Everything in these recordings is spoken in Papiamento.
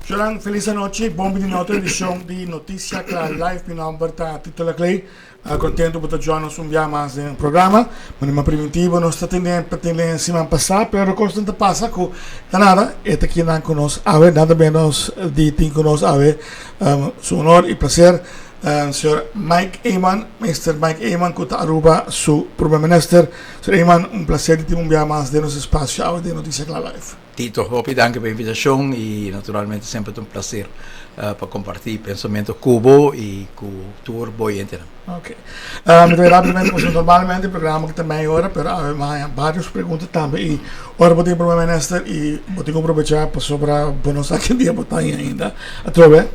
Joran, felis anochi. Bon bini na otro edicion di Noticia Cla Live. Mi nomber ta Tito Laclay. Contento bo ta join nos un bia mas den programa. Manera primitivo nos ta tene pa tene siman pasa, pero cosnan ta pasa cu ta nada. E ta kinan cu nos awe, nada menos di tin cu nos awe. Su honor y placer, señor Mike Eman, Mister Mike Eman cu ta Aruba su Prome Minister. Señor Eman, un placer di tin un bia mas den nos espacio awe den Noticia Cla Live. Tito, hopi danki pa e invitashon i naturalmente semper ta un plaser pa kompartí pensamentu ku bo i ku tur bo oyentenan. Ok. Mi ta bai rápidamente pasobra normalmente e programa ta mei ora pero awe mi haña vários pregunta tambe i ora bo tin Prome Minister i bo tin ku aprovechá pasobra bo no sa ki dia bo ta haña ainda atrobe.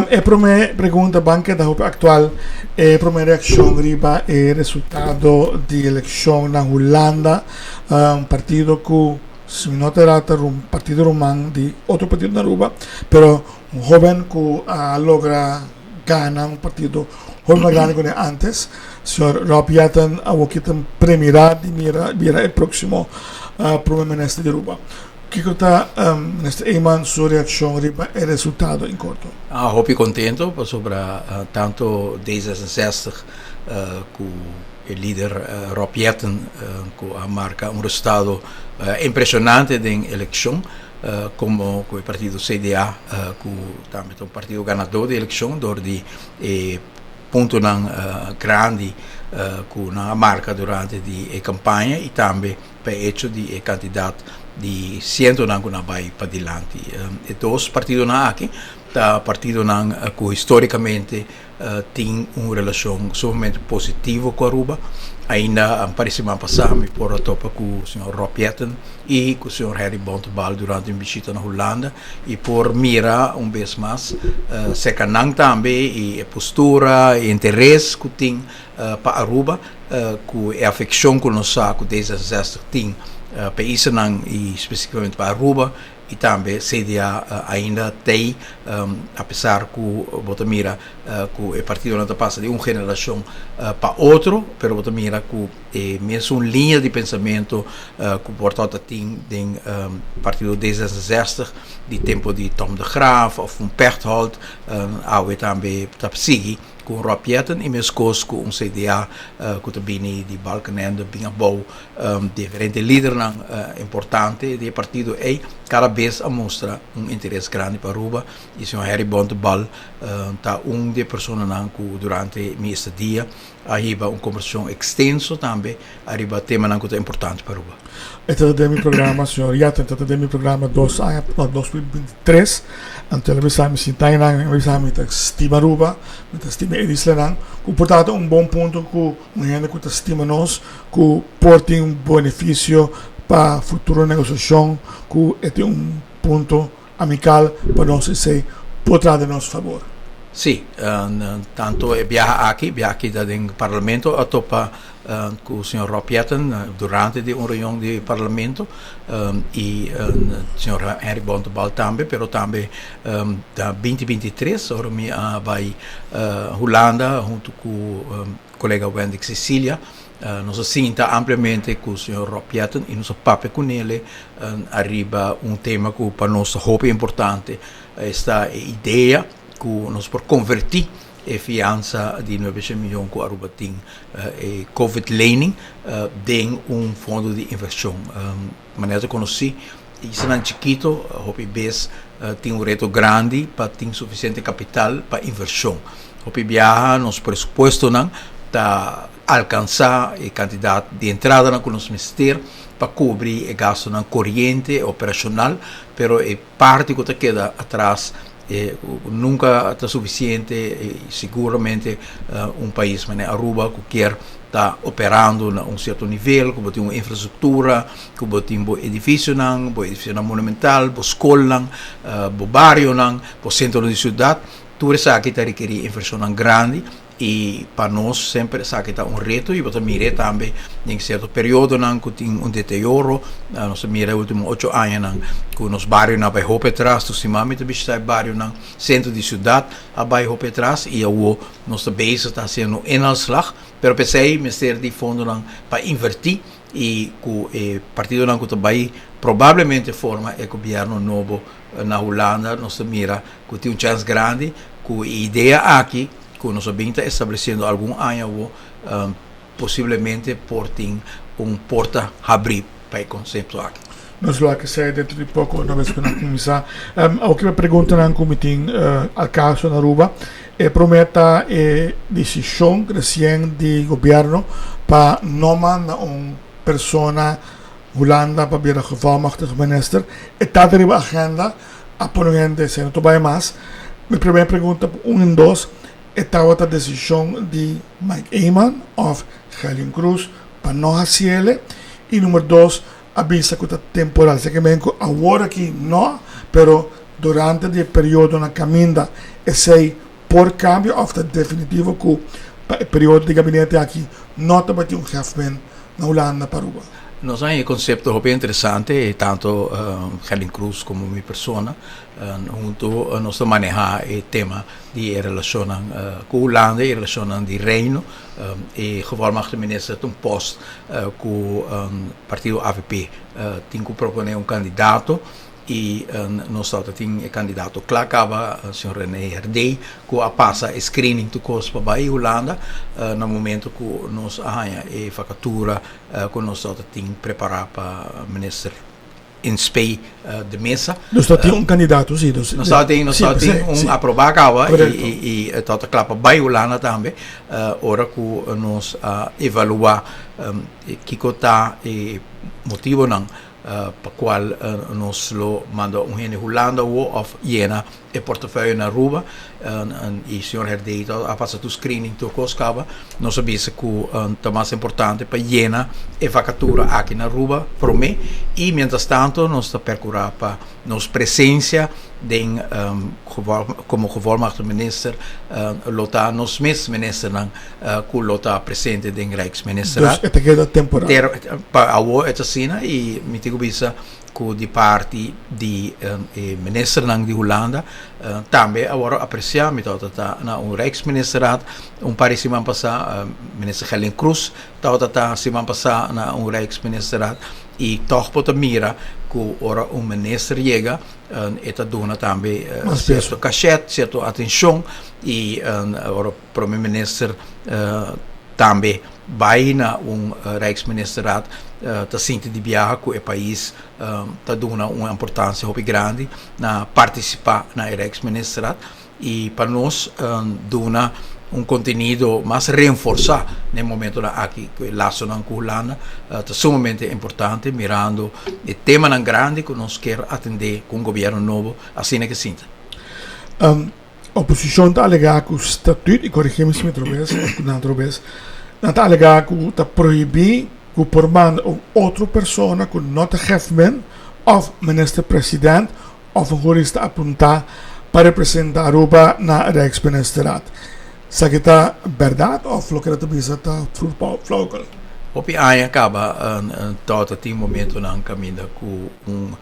E prome pregunta ban keda hopi aktual, e prome reakshon riba e resultado di elekshon na Hulanda, partido ku Si mi no ta era ta partido ruman di otro partido na Aruba, pero un hoben cu a logra gana un partido hopi mas grandi cu den antes, señor Rob Jetten awoki ta premira di mira bira e proximo Prome Minister di Aruba. Kico ta Minister Eman su reaccion riba e resultado in corto? Hopi contento pasobra tanto D66 cu E lider Rob Jetten ku a marka un resultado impreshonante den elekshon komo ku e partido CDA ku tambe ta un partido ganadó di elekshon dor di e puntonan grandi ku nan a marka durante di e kampaña i tambe pa e echo di e kantidat di sientonan ku nan a bai padilanti. E dos partidonan aki ta partidonan ku histórikamente tin un relashon sumamente positivo ku Aruba. Ainda un par di siman pasá mi por a topa ku señor Rob Jetten i ku señor Harry Bontebal durante un bishita na Hulanda i por mira un bes mas serka nan tambe i e postura i interes ku tin pa Aruba ku e afekshon ku nos sa ku D66 tin pa e islanan i spesifikamente pa Aruba. I tambe CDA ainda t'ei, apesar ku bo ta mira ku e partidonan ta pasa di un generashon pa otro, pero bo ta mira ku e mesun liña di pensamentu ku por tabata tin den partido D66 di tempu di Thom de Graaf òf un Pechtold, awe tambe ta sigui. Ku un Rob Jetten i meskos ku un CDA ku ta bini di Balkenende bin abou diferente lidernan importante di e partido ei kada bes a mustra un interes grandi pa Aruba i señor Harry Bontebal ta un di e personanan ku durante mi estadia a hiba un kombersashon ekstenso tambe ariba temanan ku ta importante pa Aruba. E ta den mi programa, señor Jetten ta den mi programa dos aña, no, 2023. Anto el a bisa mi sinta einan, el a bisa mi ta stima Aruba, mi ta stima e islanan, ku por ta un bon punto ku un hende ku ta stima nos, ku por tin un benefisio pa futuro negosiashon, ku e tin un punto amical pa nos esey por traha den nos fabor. Sí, tanto e biaha aki, biaha aki ta den Parlamento a topa ku señor Rob Jetten durante di un reunion di Parlamento i señor Henry Bontebal tambe, pero tambe ta binti binti tres ora mi a bai Hulanda hunto ku kolega Wendy Cecilia. Nos a sinta ampliamente ku señor Rob Jetten i nos a papia ku nele ariba un tema ku pa nos ta hopi importante, esta e idea ku nos por konvertí e fiansa di nuebeshen miyon ku Aruba tin, e covid lening, den un fondo di invershon. Manera ta konosí, islanan chikito hopi bes tin un reto grandi pa tin sufisiente kapital pa invershon. Hopi biaha nos presupuestonan ta alkansá e kantidat di entradanan ku nos mester pa kubri e gastunan koriente, operashonal, pero e parti ku ta keda atras nunka ta sufisiente i siguramente un pais manera Aruba ku kier ta operando na un sierto nivel, ku bo tin un infrastruktura, ku bo tin bo edifisionan, bo edifisionan monumental, bo skolnan, bo barionan, bo sentronan di siudat. Tur esaki ta rekerí invershonnan grandi i pa nos semper esaki ta un reto i bo ta mir'é tambe den sierto periodonan ku tin un deterioro. Nos ta mira e ultimo ocho añanan ku nos barionan a bai hopi atras. Tur siman mi ta bishitá e barionan, sentro di siudat a bai hopi atras i awor nos ta bezig ta hasiendo un inhaalslag. Pero p'esei mester di fondonan pa invertí. y cu e partidonan cu ta bay probablemente forma e gobierno nobo na Hulanda, nos ta mira cu tin un chance grandi cu e idea aki cu nos a bin ta estableciendo algun aña awo, posiblemente por tin un porta habri pa e concepto aki. Nos lo a kesei dentro di poco una vez cu nan cuminsa. Awor ki preguntanan cu mi tin al caso na Aruba. E prome ta e decision recien di gobierno pa no manda un persona Hulanda pa bira gevolmachtigd minister. E ta riba agenda, a pone un hende esei no ta bay mas. Mi prome pregunta un en dos, e tabata decision di Mike Eman of Gerlin Croes pa no haciele? Y number dos, a bisa cu ta temporal, esaki men cu awor aki no, pero durante di e periodo na caminda esey por cambia of ta definitivo cu pa e periodo di gabinete aki no ta bay tin un hefmen na Hulanda pa Aruba. Nos a haña e concepto hopi interesante, tanto Gerlin Croes como mi persona, hunto nos ta maneha e tema di e relacionnan cu Hulanda y e relacionnan di Reino. E gevolmachtigde minister ta un post cu partido avp tin cu propone un candidato y nos tabata tin e candidato cla caba, señor Rene Herdé, cu a pasa e screening tur cos pa bay Hulanda na momento cu nos a haña e vacatura cu nos tabata tin prepara pa minister in spe de mesa. Nos ta tin un candidato, si. Nos ta tin, nos ta tin un aproba caba y y ta ta cla pa bay Hulanda tambe ora cu nos a evalua kico ta e motibonan pa cual nos lo manda un hende Hulanda awo of yena e portefeuille na Aruba y señor Herdé a pasa tur screening tur cos caba. Nos a bisa cu ta mas importante pa yena e vacatura aki na Aruba prome y mientras tanto nos ta percura pa nos presencia den como gevolmachtigde minister lo ta nos mes ministernan cu lo ta presente den Rijksministerraad. Dus e ta keda temporal. Pa awo e ta asina y mi tin cu bisa cu di parti di e ministernan di Hulanda tambe a worde aprecia. Mi tabata ta na un Rijksministerraad un par di siman pasa, minister Gerlin Croes tabata ta siman pasa na un Rijksministerraad y tog bo ta mira cu ora un minister yega e ta duna tambe cierto cachet, cierto atencion y ora Prome Minister tambe bai na un Rijksministerraad ta sinti di biaha ku e pais ta duna un importansia hopi grandi na partisipá na e Rijksministerraad i pa nos duna un kontenido mas renforsá na e momentonan aki ku e lasonan ku Hulanda ta sumamente importante mirando e temanan grandi ku nos kier atendé ku un gobièrnu nobo asina ke sinta. Oposicion ta alega cu statuut, y corrigi mi si mi trobes of cu nan trobes, nan ta alega cu ta prohibi cu por manda un otro persona cu no ta hefmen of minister president of un hurista apunta pa representa Aruba na Rijksministerraad. Esaki ta berdad of loke nan ta bisa ta flauwekul? Hopi aña caba tabata tin momentonan caminda cu un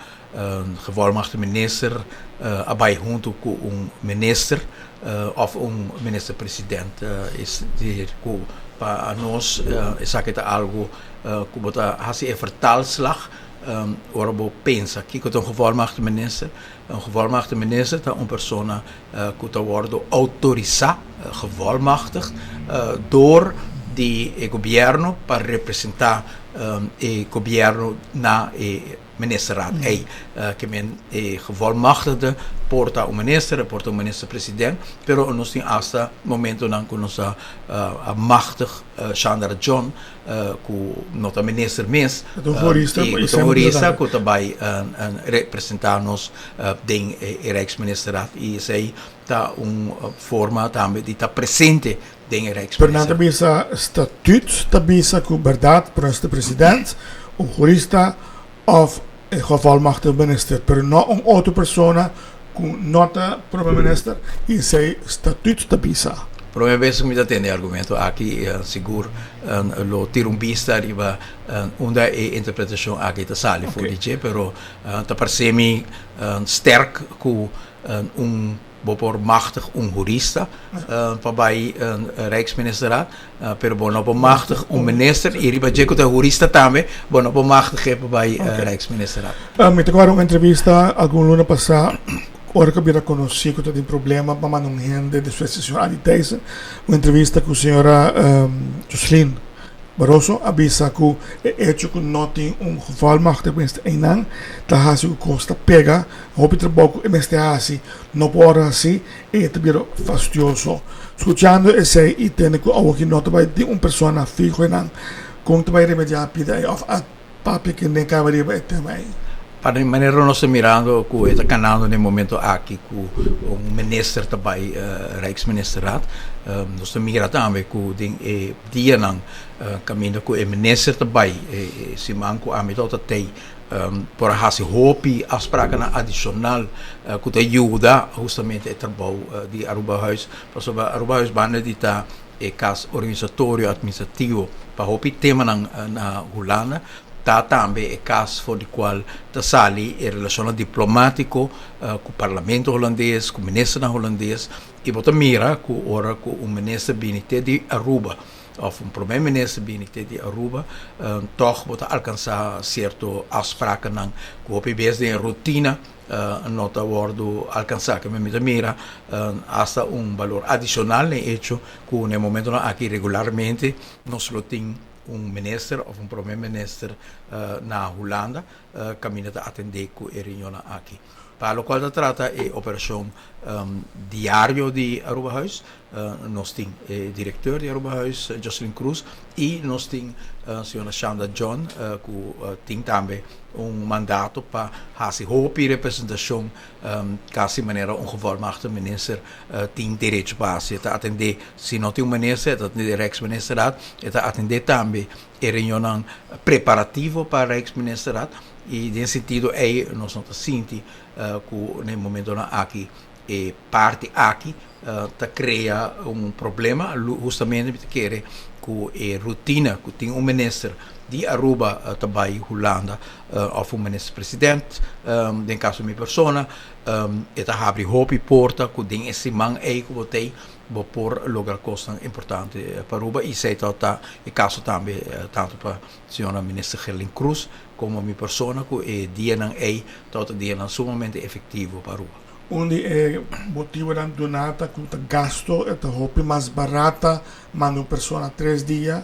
Gevolmachtigde minister a bai hunto cu un minister of un minister president. Es decir cu pa nos esaki ta algo cu bo ta haci e vertaalslag ora bo pensa kico ta un gevolmachtigde minister. Un gevolmachtigde minister ta un persona cu ta wordo autorisa, gevolmachtigd, door di e gobierno pa representa e gobierno na e ministerraad ei. Ke men e gevolmachtigde por ta un minister, e por ta un minister president, pero nos tin asta momentonan ku nos a a machtig Chandra John ku no ta minister mes, E ta un hurista, i ta un hurista ku ta bai representa nos den e Rijksministerraad i esei ta un forma tambe di ta presente den e Pero nan ta bisa statuut ta bisa cu berdad minister president, un jurista of e gevolmachtigde minister, pero no un otro persona cu no ta prome minister y esey statuut ta bisa. Prome bes ku mi ta tende e argumento aki, sigur lo tira un bista riba unda e interpretashon aki ta sali for di dje, pero ta parse mi sterk ku un bo por machtig un hurista pa bai Rijksministerraad, pero bo no por machtig un minister i riba dje ku ta hurista tambe bo no por machtig e pa bai Rijksministerraad. Mi ta kòrda un entrevista algun luna pasá ora ku a bira konosí ku ta tin problema pa manda un hende despues di señor Adi Thijssen, un entrevista ku señora Jocelyn Barroso a bisa ku e echo ku no tin un gevolmachtigd mester einan ta hasi ku kos ta pega hopi trabou ku e mester hasi no por hasi i e ta bira fastioso. Skuchando esei i tende ku awoki no ta bai tin un persona fiho einan kon ta bai remediá pida ei òf a papia kende kaba riba e tema ei. Pa di manera nos ta mirando ku e ta kanando den momento aki ku un minister ta bai Rijksministerraad, nos ta mira tambe ku den e dianan kaminda ku e minister ta bai e siman ku ami tabata tei por a hasi hopi afsprakennan adishonal ku ta yuda hustamente e trabou di Arubahuis pasobra Arubahuis banda di ta e kas organisatorio administrativo pa hopi temanan na Hulanda ta tambe e kas for di kual ta sali e relashonnan diplomátiko ku parlamento hulandes, ku ministernan hulandes i bo ta mira ku ora ku un minister bini te di Aruba òf un prome minister bini te di Aruba tòg bo ta alkansá sierto afsprakennan ku hopi bes den e rutina no ta wòrdu alkansá. Ke mi ta mira asta un balor adishonal den echo ku na e momentonan aki regularmente nos lo tin un minister òf un prome minister na Hulanda kaminda ta atendé ku e reunionnan aki. Pa lokual ta trata e operashon diario di Arubahuis, nos tin e direkteur di Arubahuis, Jocelyn Cruz, i nos tin señora Shanda John ku tin tambe un mandato pa hasi hopi representashon kasi manera un gevolmachtigde minister tin derecho pa hasi. E ta atendé, si no tin un minister, e ta atendé e Rijksministerraad, e ta atendé tambe e reunionnan preparativo pa Rijksministerraad i den sentido ei nos no ta sinti ku na e momentonan aki e parti aki ta krea un problema. Hustamente mi ta kere ku e rutina ku tin un minister di Aruba ta bai Hulanda òf un minister president den kaso di mi persona e ta habri hopi porta ku den e siman ei ku bo ta ei bo por logra kosnan importante pa Aruba i esei ta e kaso tambe tantu pa señora minister Gerlin Croes komo mi persona ku e dianan ei tabata dianan sumamente efektivo pa Aruba. Un di e motibonan duná ta ku ta gasto e ta hopi mas barata manda un persona tres dia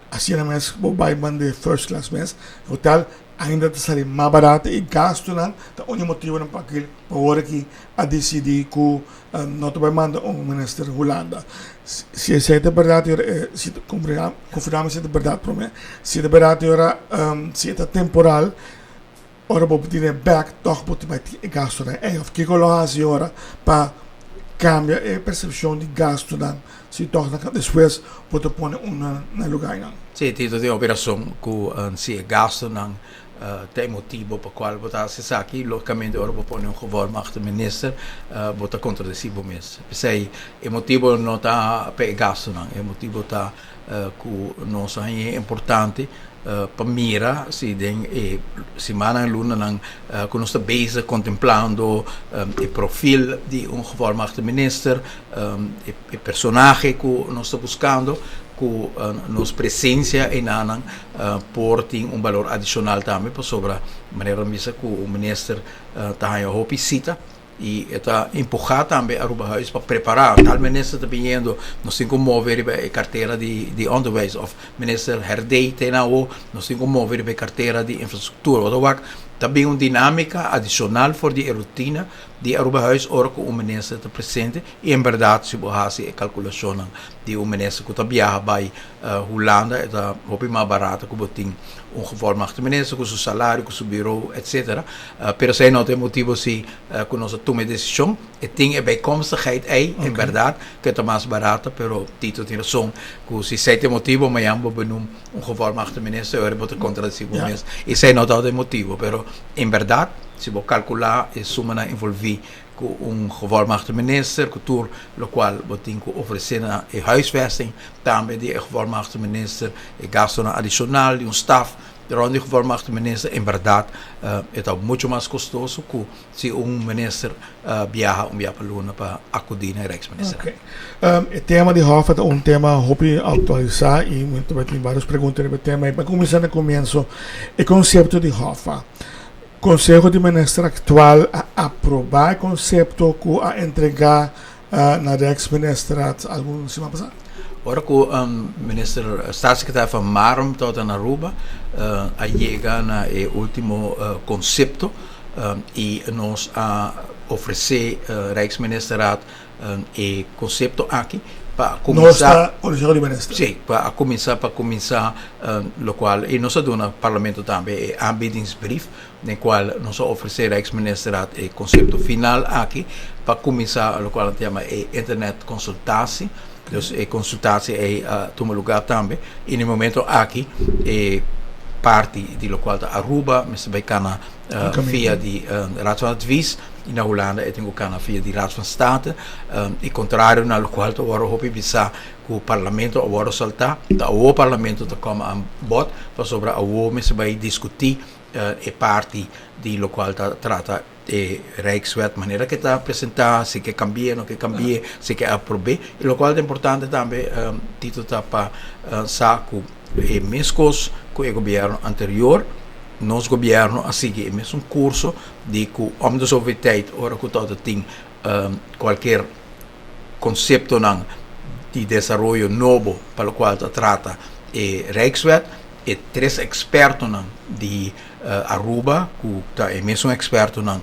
asina mes bo bai manda first class mes hotel ainda ta sali mas barata i gastonan ta un di e motibonan pa kil pa ora ki a disidí ku no ta bai manda un minister Hulanda. Si esei ta bèrdat ora e si ta konfirmá si ta bèrdat promé si ta bèrdat ora si e ta temporal ora bo tene bèk tòg bo ta bai tin e gastunan ei òf kiko lo hasi ora pa kambia e persepshon di gastunan si tòg nan despues bo ta pone un na lugá einan. Sí, Tito tin hopi rason ku si e gastunan ta e motibo pa kual bo ta hasi esaki, lógikamente ora bo pone un gevolmachtigde minister bo ta kontradesí bo mes. P'esei e motibo no ta pa e gastunan, e motibo ta ku nos a haña importante pa mira si den e simannan i lunanan ku nos ta bezig kontemplando e profil di un gevolmachtigde minister, e personahe ku nos ta buskando, ku nos presensia einanan por tin un balor adishonal tambe pasobra manera mi bisa ku un minister ta haña hopi sita i e ta empuhá tambe Arubahuis pa prepará tal minister ta biniendo nos tin ku move riba e kartera di di onderwijs òf minister Herdé te na awo nos tin ku move riba e kartera di infrastruktura bo ta wak ta bin un dinámika adishonal for di e rutina di Arubahuis ora ku un minister ta presente i en bèrdat si bo hasi e kalkulashonnan di un minister ku ta biaha bai Hulanda e ta hopi mas barato ku bo tin un gevolmachtigde minister ku su salario, ku su biro etcetera. Pero esei no ta e motibo si ku nos a tuma e desishon. E tin e bijkomstigheid ei en bèrdat ku e ta mas barato pero Tito tin rason ku si esei ta e motibo mañan bo benoem un gevolmachtigde minister ora bo ta kontradisí bo mes. Esei no tabata e motibo pero en bèrdat si bo kalkulá e sumanan envolví. ku un gevolmagte minister, ku tur lokual bo tin ku ofresé na e huisvesting, tambe di e gevolmagte minister, e gastonan adishonal di un staf rond di gevolmagte minister, en bèrdat e ta mucho mas kostoso ku si un minister biaha un bia pa luna pa akudí na e Rijksminister. Ok. E tema di Hoffa ta un tema hopi aktualisá i mi ta tin vários pregunta riba e tema. Pa kuminsá na komienso, e konsepto di Hoffa. Konseho di Minister aktual a aprobá e konsepto ku a entregá na Rijksministerraad algun siman pasá? Ora ku Minister Staatssecretaris Van Marum tabata na Aruba a yega na e último konsepto i nos a ofresé Rijksministerraad e konsepto aki pa kuminsá. Nos ta Konseho di Minister. Sí, pa kuminsá pa kuminsá lokual i nos a duna Parlamento tambe e aanbiedingsbrief den kual nos a ofresé Rijksministerraad e konsepto final aki pa kuminsá lokual nan ta yama e internet konsultatie. Dus e konsultatie ei a tuma lugá tambe i na e momento aki e parti di lokual ta Aruba mester bai kana via di Raad van Advies i na Hulanda e tin ku kana via di Raad van State i kontrario na lokual ta wòrdu hopi bisá ku parlamento a wòrdu saltá ta awor parlamento ta kòm aan bod pasobra awor mester bai diskutí e parti di lokual ta trata e Rijkswet manera ke ta presentá si ke kambi'é no ke kambi'é si ke aprob'é i lokual ta importante tambe Tito ta pa sa ku e meskos ku e gobièrnu anterior nos gobièrnu a sigui e mesun kurso di ku om de zoveel tijd ora ku tabata tin kualker konseptonan di desaroyo nobo pa lokual ta trata e Rijkswet e tres ekspertonan di Aruba ku ta e mesun ekspertonan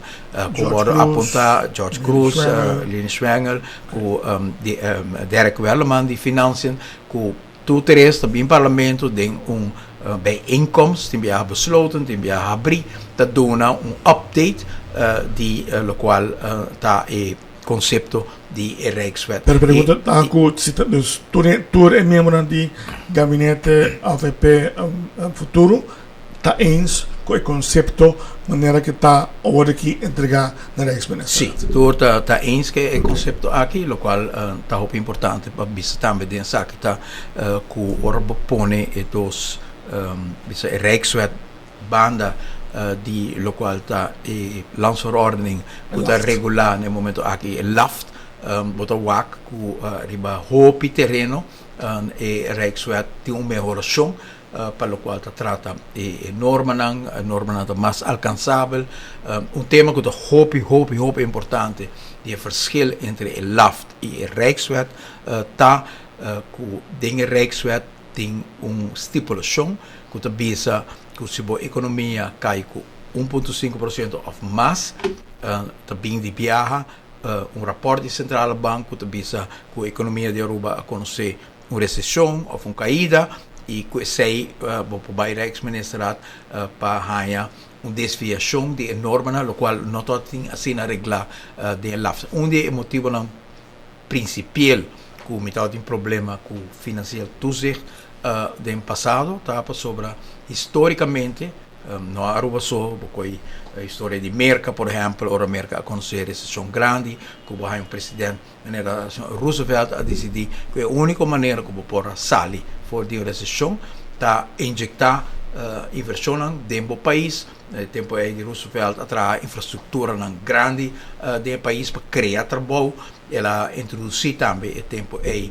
ku wòrdu apuntá, George Cruz, Lini Schwengel ku Derek Werleman di Financiën ku tur tres ta bin parlamento den un bijeenkomst, tin biaha besloten, tin biaha habrí, ta duna un update di lokual ta e konsepto di e Rijkswet. Pero pregunta ta ku si ta dus tur e tur e miembronan di gabinete avp Futuro ta eens ku e konsepto manera ku ta awor aki entregá na Rijksminister? Sí, tur ta ta eens ku e konsepto aki, lokual ta hopi importante pa bisa tambe den esaki ta ku ora bo pone e dos bisa e Rijkswet banda di lokual ta e landsverordening ku ta regulá na e momento aki e laft, bo ta wak ku riba hopi tereno e Rijkswet tin un mehorashon pa lokual ta trata e normanan, e normanan ta mas alkansabel. Un tema ku ta hopi hopi hopi importante di e verschil entre e laft i e Rijkswet ta ku den e Rijkswet tin un stipulashon ku ta bisa ku si bo ekonomia kai ku 1.5% òf mas ta bin di biaha un rapòrt di Sentrale Bank ku ta bisa ku ekonomia di Aruba a konosé un reseshon òf un kaida i ku esei bo por bai Rijksministerraad pa haña un desviashon di e normanan lokual no tabatin asina reglá den e lafs. Un di e motibonan prinsipiel ku mi tabatin problema ku Financieel Toezicht den pasado ta pasobra histórikamente no Aruba so, bo koe historia di Merka por ehèmpel ora Merka a konosé reseshon grandi ku bo haña un president Manera señor Roosevelt a disidí ku e úniko manera ku bo por a sali for di un reseshon ta inyekta invershonnan den bo pais. Na e tempu ei di Roosevelt a traha infrastrukturanan grandi den e pais pa krea trabou. El a introdusí tambe e tempu ei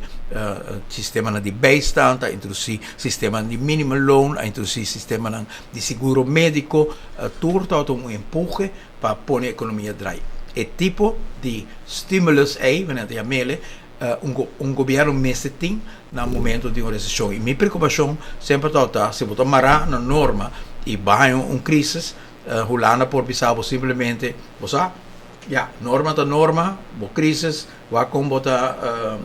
sistemanan di bijstand, a introdusí sistemanan di minimumloon, a introdusí sistemanan di seguro médiko. Tur tabata un empuhe pa pone ekonomia drai. E tipo di stimulus ei, wanneer ta yam'ele, un un gobièrnu mester tin na momento di un reseshon. I mi preokupashon semper tabata si bo ta mará na norma i baña un krisis, Hulanda por bisa bo simplemente, bo sa, ya, norma ta norma, bo krisis, wak kon bo ta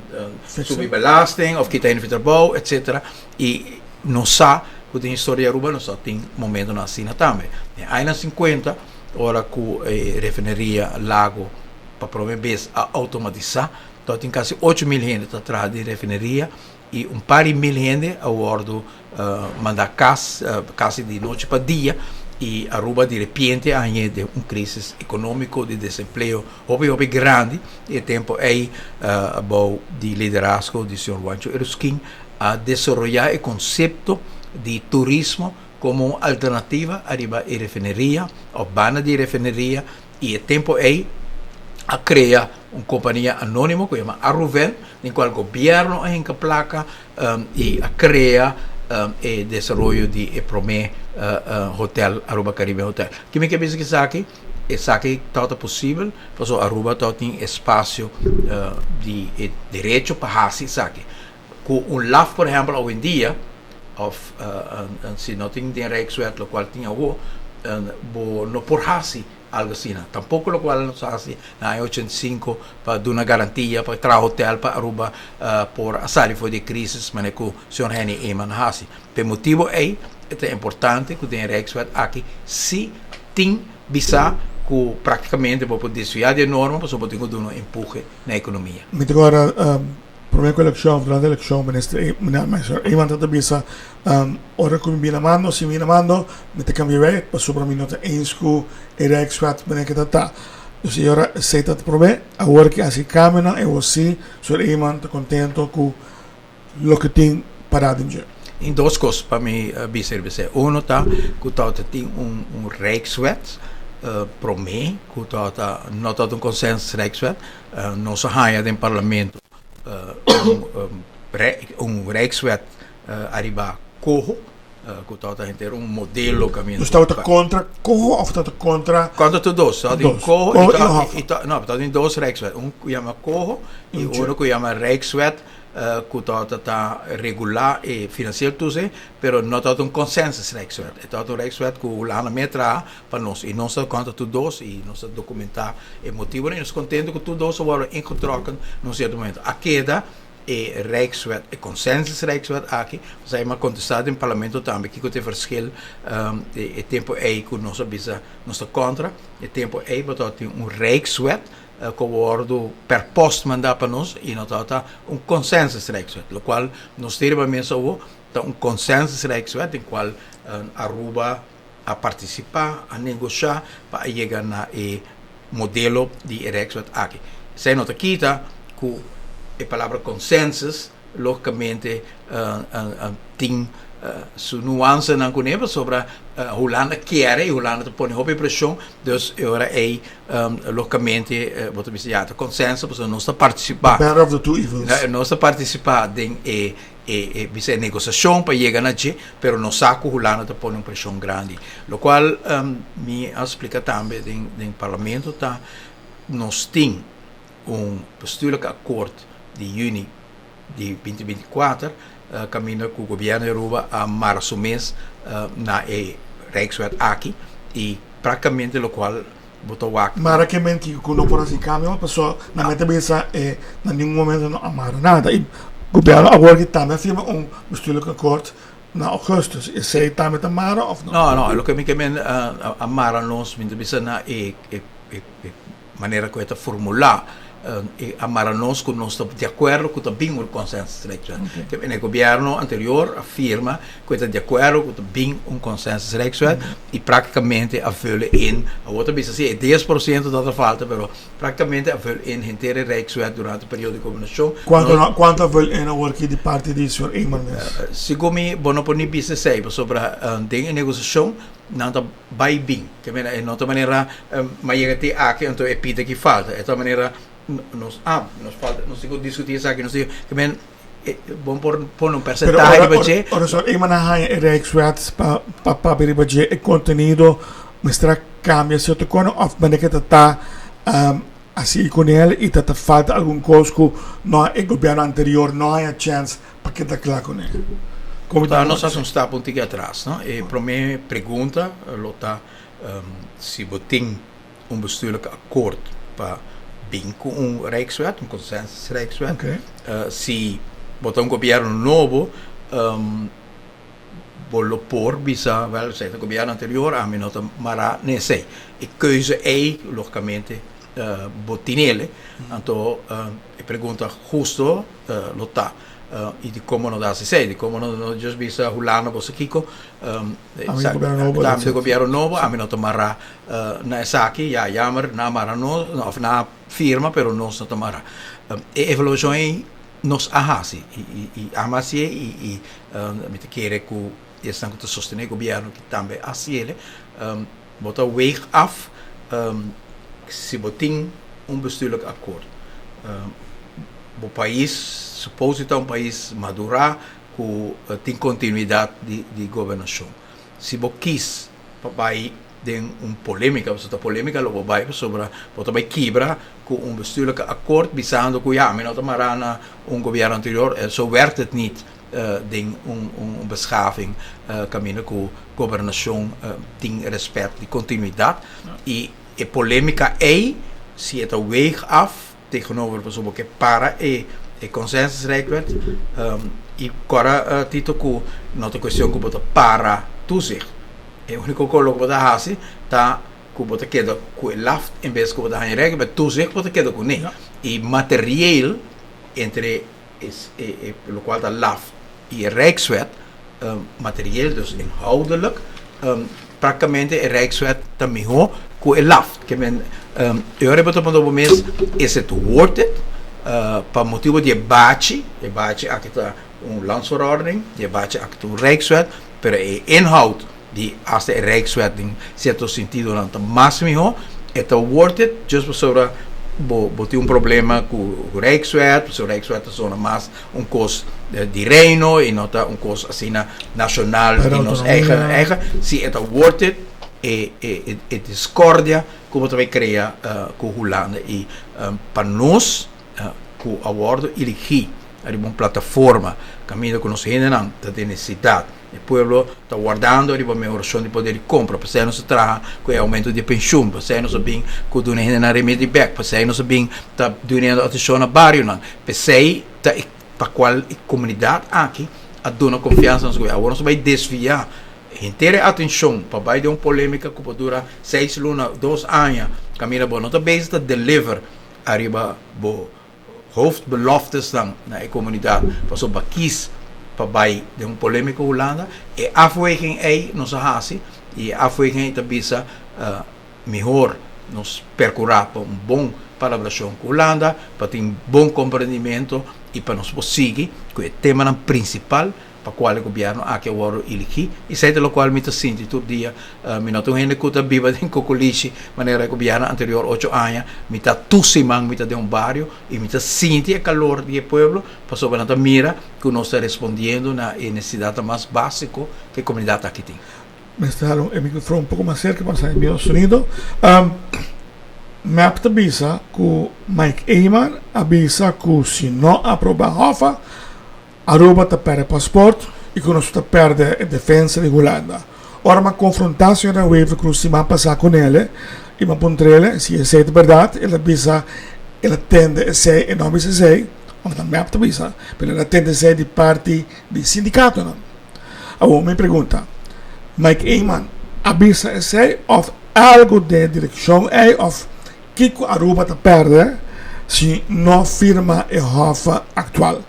subi belasting òf kita hende for trabou, etsetera. I nos sa ku den historia di Aruba nos a tin momentonan asina tambe. Den añanan sinkuenta ora ku e refineria Lago pa prome bes a outomatisá, tabatin kasi 8000 hende ta traha den refineria i un par di mil hende a wòrdu mandá kas kasi di nochi pa dia. Y Aruba di repente a hañ'é den un crisis economico di desempleo hopi hopi grandi. E tempo ey bou di liderazgo di señor Juancho Erusquin a desaroya e concepto di turismo como un alternativa ariba e refineria of banda di refineria y e tempo ey a crea un compania anonimo cu yama Aruven den cual gobierno a hinca placa y a crea e desaroyo di e prome hotel Aruba Caribbean Hotel. Ki mi ke bisa ku esaki? Esaki tabata posibel pasobra Aruba tabatin espacio di e derecho pa haci esaki. Ku un laf por ehempel awendia of si no tin den Rijkswet locual tin awo bo no por haci algo asina. Tampoco locual nos a haci na aña 85 pa duna garantia pa traha hotel pa Aruba por a sali for di e crisis manera cu señor Henny Eman a haci. P'e motibo ey e ta importante cu den e Rijkswet aki si tin bisa cu practicamente bo por desvia di e norma pasobra bo tin cu duna un empuhe na economia. Mi ta corda prome cu eleccion of durante eleccion minister Eman ta bisa ora cu mi bira mando si mi bira mando mi ta cambia wet pasobra mi no ta eens cu e Rijkswet manera cu ta ta. Dus e ora esey ta prome awor cu haci cambionan e wor si señor Eman ta contento cu loke tin pará den dje. Tin dos kos pa mi bisa riba esei. Uno ta ku tabata tin un Rijkswet promé ku tabata no tabata un consensus Rijkswet. Nos a haña den parlamento un Rijkswet ariba koho ku tabata henter un modelo kaminda. Dus tabata kontra koho òf tabata kontra? Kontra tur dos. Tabatin koho i no, tabatin dos Rijkswet. Un ku yama koho i otro ku yama Rijkswet ku tabata ta regulá e finansiel toezicht, pero no tabata un consensus Rijkswet. E tabata un Rijkswet ku Hulanda mester traha pa nos i nos ta kontra tur dos i nos a dokumentá e motibonan i nos kontento ku tur dos a wòrdu ingetrokken na un sierto momento. A keda e Rijkswet, e consensus Rijkswet aki, pasobra mi a kontestá den parlamento tambe kiko ta e verschil e tempu ei ku nos a bisa nos ta kontra, e tempu ei bo tabatin un Rijkswet ku a wòrdu per post mandá pa nos i no tabata un consensus Rijkswet, lokual nos tin riba mesa awor ta un consensus Rijkswet den kual Aruba a partisipá, a negoshá pa a yega na e modelo di e Rijkswet aki. Esei no ta kita ku e palabra consensus logicamente tin su nuancenan kuné pasobra Hulanda kier i Hulanda ta pone hopi preshon, dus e ora ei logicamente bo ta bisa ya ta consenso pasobra nos ta partisipá. The better of the two evils. Nos ta partisipá den e e bisa e negosiashon pa yega na dje, pero nos sa ku Hulanda ta pone un preshon grandi. Lokual mi a splika tambe den den parlamento ta nos tin un bestuurlijk akkoord di yüni di 2024 kaminda ku gobièrnu di Aruba a mara su mes na e Rijkswet aki i praktikamente lokual bo ta wak. Mara ke men kiko ku no por hasi kambio paso nan mester bisa e na ningun momento no a mara nada i gobièrnu awor ki tambe a firma un bestuurlijk akkoord na augustus esei tambe ta mara of no? No no loke mi ke men a mara nos mi ta bisa na e manera ku e ta formulá e a mara nos ku nos ta di akuerdo ku ta bin un consensus Rijkswet. Te e gobièrnu anterior a firma ku e ta di akuerdo ku ta bin un consensus Rijkswet i praktikamente a vul in, awor ta bisa si e 10% ta ta falta pero praktikamente a vul in henter e Rijkswet durante e periodo di gobernashon. Kuantu kuantu a vul in awor ki di parti di señor Eman mes? Segun mi bo no por ni bisa esei pasobra den e negosiashon nan ta bai bin. Ke mera e no ta manera ma yega te aki anto e pita ki falta. E ta manera nos ah nos falta nos tin ku diskutí esaki nos tin ke men bo por pone un persentahe riba dje. Ora so e man a haña e Rijkswet pa pa papia riba dje e kontenido mester a kambia sierto kono òf manera ke ta ta a sigui kunel i ta ta falta algun kos ku no e gobièrnu anterior no haña chèns pa keda kla kuné. Como ta nos hasi un stap un tiki atras, no? E prome pregunta lo ta si bo tin un bestuurlijk akkoord pa bin ku un Rijkswet, un consensus Rijkswet. Si bo ta un gobierno nobo, bo lo por bisa, wel, esei ta gobierno anterior, ami no ta mará na esei. E keuze ei, logicamente, bo tin ele. Anto e pregunta husto lo ta. I di kon bo no ta hasi esei? Di kon bo no just bisa Hulanda boso kiko? Ami di gobièrnu nobo. Ami di gobièrnu nobo, ami no ta mará na esaki. Ya, jammer, nan a mara nos, òf nan a firma, pero nos no ta mará. E evaluashon ei nos a hasi i ami a hasié i mi ta kere ku esnan ku ta sostené gobièrnu aki tambe a hasiel. Bo ta weeg af si bo tin un bestuurlijk akkoord. Bo pais suppose ta un pais madurá ku tin kontinuidat di gobernashon. Si bo kis pa bai den un polémika, pasobra ta polémika lo bo bai pasobra bo ta bai kibra ku un bestuurlijk akkoord bisando ku ya mi no ta mará na un gobièrnu anterior, so werkt het niet den un beschaving kaminda ku gobernashon tin rèspèt di kontinuidat i e polémika ei si e ta weeg af tegenover pasobra bo ke para e consensusrijkwet i kòrda Tito ku no ta kuestion ku bo ta para toezicht e úniko kos loke bo ta hasi ta ku bo ta keda ku e laft en bes ku bo ta haña rèk pero toezicht bo ta keda kuné i materieel entre e lokual ta laf i e Rijkswet materieel dus inhoudelijk praktikamente e Rijkswet ta mihó ku e laf. Ke men e ora bo ta puntra bo mes is it worth it pa motibu di e bachi, e bachi aki ta un landsverordening, e bachi aki ta un Rijkswet, pero e inhoud di hasta e Rijkswet den sierto sentidonan ta mas mihó, e ta worth it just pasobra bo bo tin un problema ku Rijkswet, pasobra Rijkswet ta zona mas un kos di Reino i no ta un kos asina nashonal di nos eigen eigen, si e ta worth it e e e discordia ku bo ta bai krea ku Hulanda i pa nos ku a wòrdu eligí riba un plataforma kaminda ku nos hendenan ta den nesesidat. E pueblo ta wardando riba mehorashon di poder di kompra. P'esei nos a traha ku e oumento di e penshun. P'esei nos a bin ku duna hendenan remedi bèk. P'esei nos a bin ta dunando atenshon na barionan. P'esei ta e pa kual e komunidat aki a duna konfiansa na nos gobièrnu. Awor nos a bai desviá henter e atenshon pa bai den un polémika ku por dura seis luna, dos aña, kaminda bo no ta bezig ta deliver ariba bo hoofdbeloftesnan na e komunidat pasobra bo a kis pa bai den un polémika Hulanda. E afweging ei nos a hasi i e afweging ei ta bisa mihor nos perkurá pa un bon palabrashon ku Hulanda, pa tin bon komprendimentu i pa nos por sigui ku e temanan prinsipal pa cual e gobierno aki a wordo eligi y esey ta locual mi ta sinti tur dia. Mi no ta un hende cu ta biba den cocolishi manera e gobierno anterior ocho aña. Mi ta tur siman mi ta den un bario y mi ta sinti e calor di e pueblo pasobra nan ta mira cu nos ta respondiendo na e necesidadnan mas basico cu e comunidad aki tin. Mester hala e microfoon un poco mas cerca pa nos haña mihor sonido. Mep ta bisa cu Mike Eman a bisa cu si no aproba Hoffa, Aruba ta perde pasport y cu nos ta perde e defensa di Hulanda. Ora m'a confronta señora Wever-Croes siman pasa cu nele y m'a puntrele si esey ta berdad, el a bisa el a tende esey, e no a bisa esey, of ta mep ta bisa, pero el a tende esey di parti di sindicatonan. Awor mi pregunta, Mike Eman a bisa esey of algo den e direccion ey of kico Aruba ta perde si no firma e hof actual?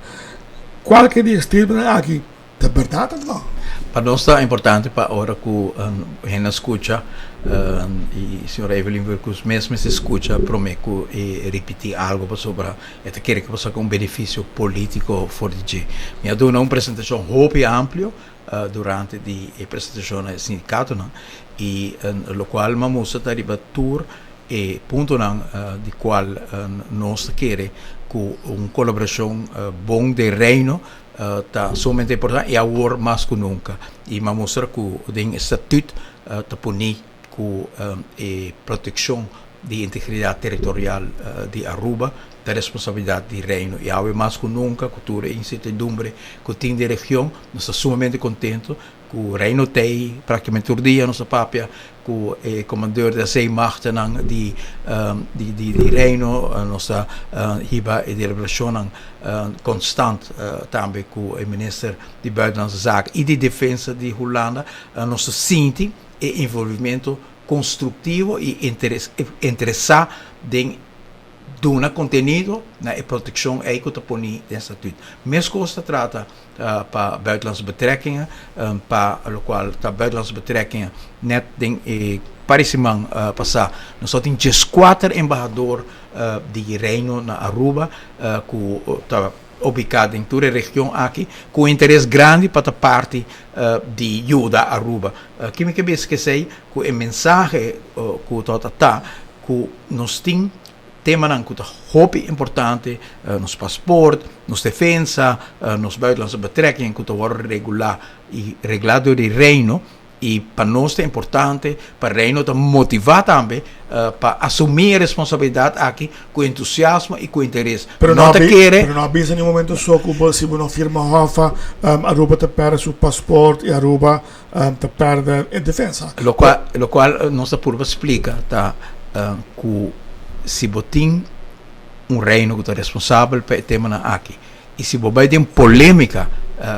Cualke di e statementnan aki ta berdad of no? Pa nos ta importante pa ora cu hende a scucha y señora Evelyn Vercruz mes mester scucha prome cu e ripiti algo pasobra e ta kere cu por saca un beneficio politico for di dje. Mi a duna un presentacion hopi amplio durante di e presentacion na e sindicatonan y locual mi a mustra ta riba tur e puntonan di cual nos ta kere cu un colaboracion bon den Reino ta sumamente importante y awor mas cu nunca. Y mi a mustra cu den e statuut ta poni cu e proteccion di integridad territorial di Aruba ta responsabilidad di Reino. Y awe mas cu nunca cu tur e incertidumbre cu tin den region nos ta sumamente contento Ku Reino t'ei praktikamente tur dia nos ta papia ku e komandeur di e zeemachtnan di di Reino. Nos ta hiba e deliberashonnan konstant tambe ku e minister di Buitenlandse Zaken i di Defensa di Hulanda. Nos ta sinti e involvimento konstruktivo i interesá den. Duna kontenido na e protekshon ei ku ta poni den statuut. Meskos ta trata pa buitenlandse betrekkingen, pa lokual ta buitenlandse betrekkingen net den e par di siman pasá nos a tin dieskuater embahador di Reino na Aruba ku ta ubiká den tur e region aki ku un interes grandi pa ta parti di yuda Aruba. Ki mi ke bisa ku esei? Ku e mensahe ku ta ta ku nos tin temanan ku ta hopi importante, nos pasport, nos defensa, nos buitenlandse betrekkingen ku ta wòrdu regulá i reglá dor di Reino i pa nos ta importante pa Reino ta motivá tambe pa asumí e responsabilidat aki ku entusiasmo i ku interes. Pero No no ta kere. Pero no a bisa ni un momento so ku bo si bo no firma hòf Aruba ta pèrdè su pasport i Aruba ta pèrdè e defensa. Lokual lokual nos ta purba splika ta ku si bo tin un reino ku ta responsabel pa e temanan aki i si bo bai den polémika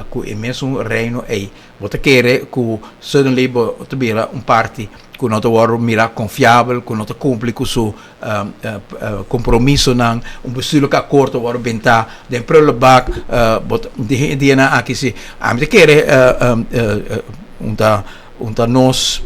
ku e mesun reino ei bo ta kere ku suddenly bo ta bira un parti ku no ta wòrdu mira konfiabel, ku no ta kumpli ku su kompromisonan, un bestuurlijk akkoord ta wòrdu bentá den prullenbak, bo ta di e dianan aki si ami ta kere un ta un ta nos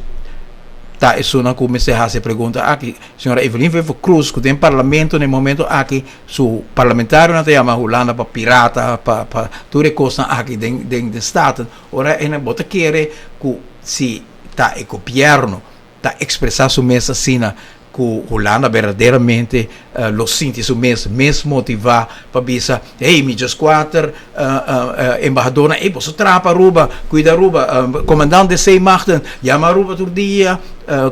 ta esunnan ku mester hasi e pregunta aki. Señora Evelyn Wever Croes ku den parlamento na e momento aki su parlamentarionan ta yama Hulanda pa pirata pa pa tur e kosnan aki den den den Staten ora e bo ta kere ku si ta e gobierno ta expresa su mes asina cu Hulanda berdaderamente lo sinti su mes mes motiva pa bisa, hey, mi djeskuater embahadornan, hey, boso traha pa Aruba, cuida Aruba, comandante de zeemachten, yama Aruba tur dia,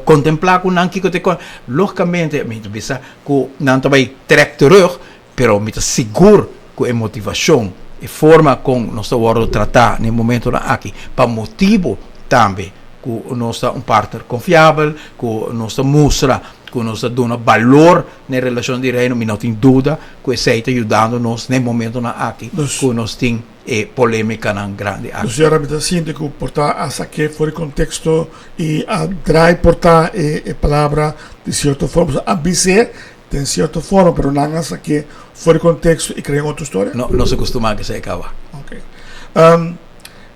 contempla cu nan kico ta e Logicamente, mi ta bisa cu nan ta bay trek terug, pero mi ta sigur cu e motivacion, e forma con nos ta wordo trata na e momentonan aki, pa motibo tambe cu nos ta un partner confiabel, cu nos ta mustra cu nos ta duna balor na e relacion di Reino, mi no tin duda cu esey ta yudando nos na e momentonan aki cu nos tin e polemicanan grandi aki. Dus mi ta sinti cu por ta a saké for di contexto y a draai por ta e palabra di cierto forma, a bis'é Den cierto forma, pero nan a saké for di contexto y crea un otro storia? No, nos a costuma que esei caba. Ok.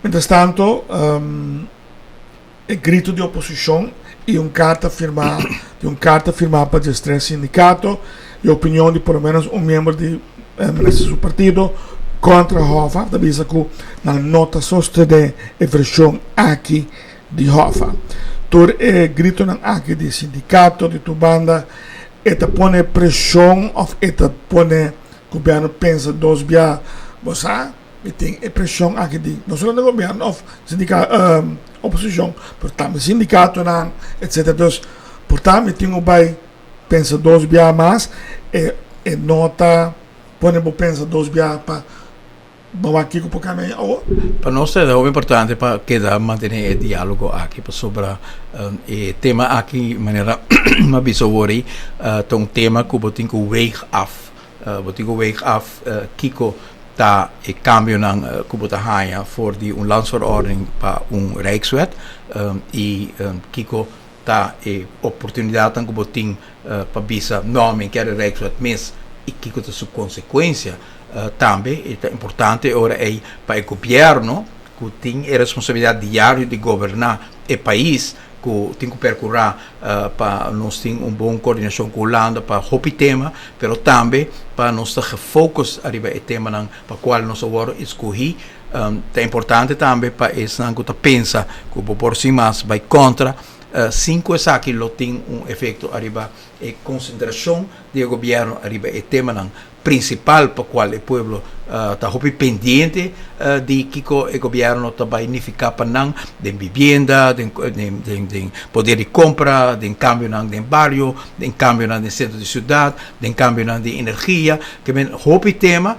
Mientras tanto, e grito di oposicion y un carta firma, di un carta firma pa diestres sindicato y opinion di por lo menos un miembro di minister su partido contra Hoffa, ta bisa cu nan no ta sostene e version aki di Hoffa. Tur e gritonan aki di sindicato, di tur banda, e ta pone presion of e ta pone gobierno pensa dos bia, bo sa, mi tin e presion aki di no solamente gobierno of sindica oposicion, pero tambe sindicatonan, etcetera. Dus, por ta mi tin cu bay pensa dos bia mas, e e no ta pone bo pensa dos bia pa. Bo wak kiko por kambia awo? Pa nos ta hopi importante pa keda mantene e dialogo aki pasobra e tema aki manera mi a bisa awor ei ta un tema ku bo tin ku weeg af. Bo tin ku weeg af kiko ta e kambionan ku bo ta haña for di un landsverordening pa un rijkswet i kiko ta e oportunidatnan ku bo tin pa bisa no mi kier e rijkswet mes i kiko ta su konsekuensia. Tambe e ta importante e ora ei pa e gobièrnu ku tin e responsabilidat diario di goberná e pais, ku tin ku perkurá pa nos tin un bon koordinashon ku Hulanda pa hopi tema, pero tambe pa nos ta gefocus ariba e temanan pa kual nos a wòrdu eskohí. Ta importante tambe pa esnan ku ta pensa ku bo por sin mas bai kontra, sin ku esaki lo tin un efekto ariba e konsentrashon di e gobièrnu ariba e temanan principal pa cual e pueblo ta hopi pendiente di kico e gobierno ta bay nifica pa nan den bibienda, den den poder di compra, den cambionan den bario, den cambionan den centro di ciudad, den cambionan di energia. Ke men hopi tema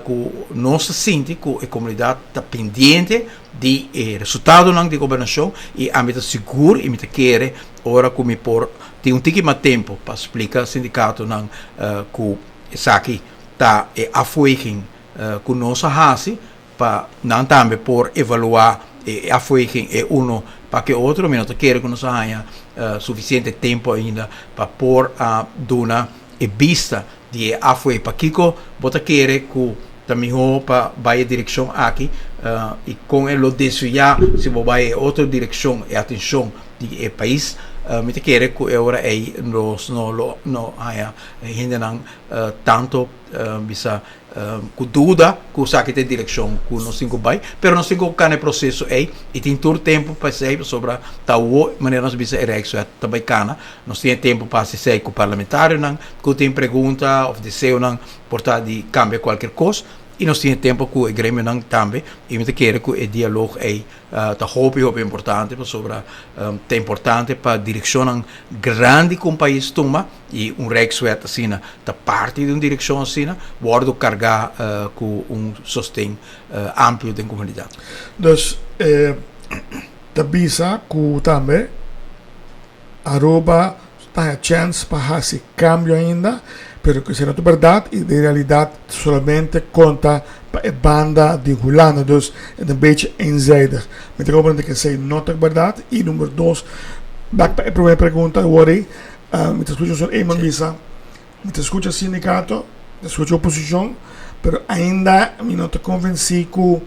cu nos ta sinti cu e comunidad ta pendiente di e resultadonan di gobernacion y ami ta sigur y mi ta kere ora cu mi por Tin un tiki mas tempo pa splika sindikatonan ku esaki ta e afweging ku nos a hasi pa nan tambe por evaluá e afweging e uno pa ku e otro. Mi no ta kere ku nos a haña sufisiente tempo ainda pa por a duna e bista. di e Afway pakiko bo ta kere ku ta mihó pa bai e direkshon aki i kon e lo desviá si bo bai e otro direkshon e atenshon di e pais. Mi ta kere ku e ora ei nos no lo no haña hendenan tanto bisa ku duda ku esaki ta e direkshon ku nos tin ku bai, pero nos tin ku kana e proseso ei i tin tur tempu pa esei pasobra ta awor manera nos bisa e Rijkswet ta bai kana, nos tin e tempu pa hasi esei ku parlamentarionan ku tin pregunta òf deseonan por ta di kambia kualkier kos i nos tin e tempu ku e gremionan tambe i mi ta kere ku e dialog ei ta hopi hopi importante pasobra ta importante pa direkshonnan grandi ku un pais tuma. I un Rijkswet asina ta parti di un direkshon asina, wòrdu kargá ku un sosten amplio den komunidat. Dus e ta bisa ku tambe Aruba ta haña chèns pa hasi kambio ainda, pero ku esei no ta bèrdat i den realidat solamente konta pa e banda di Hulanda. Dus e ta un bechi eenzijdig. Mi ta komprende ku esei no ta bèrdat. I number dos, bèk pa e promé pregunta awor ei. Mi ta skucha señor Eman bisa, mi ta skucha sindikato, mi ta skucha oposishon, pero ainda mi no ta konvensí ku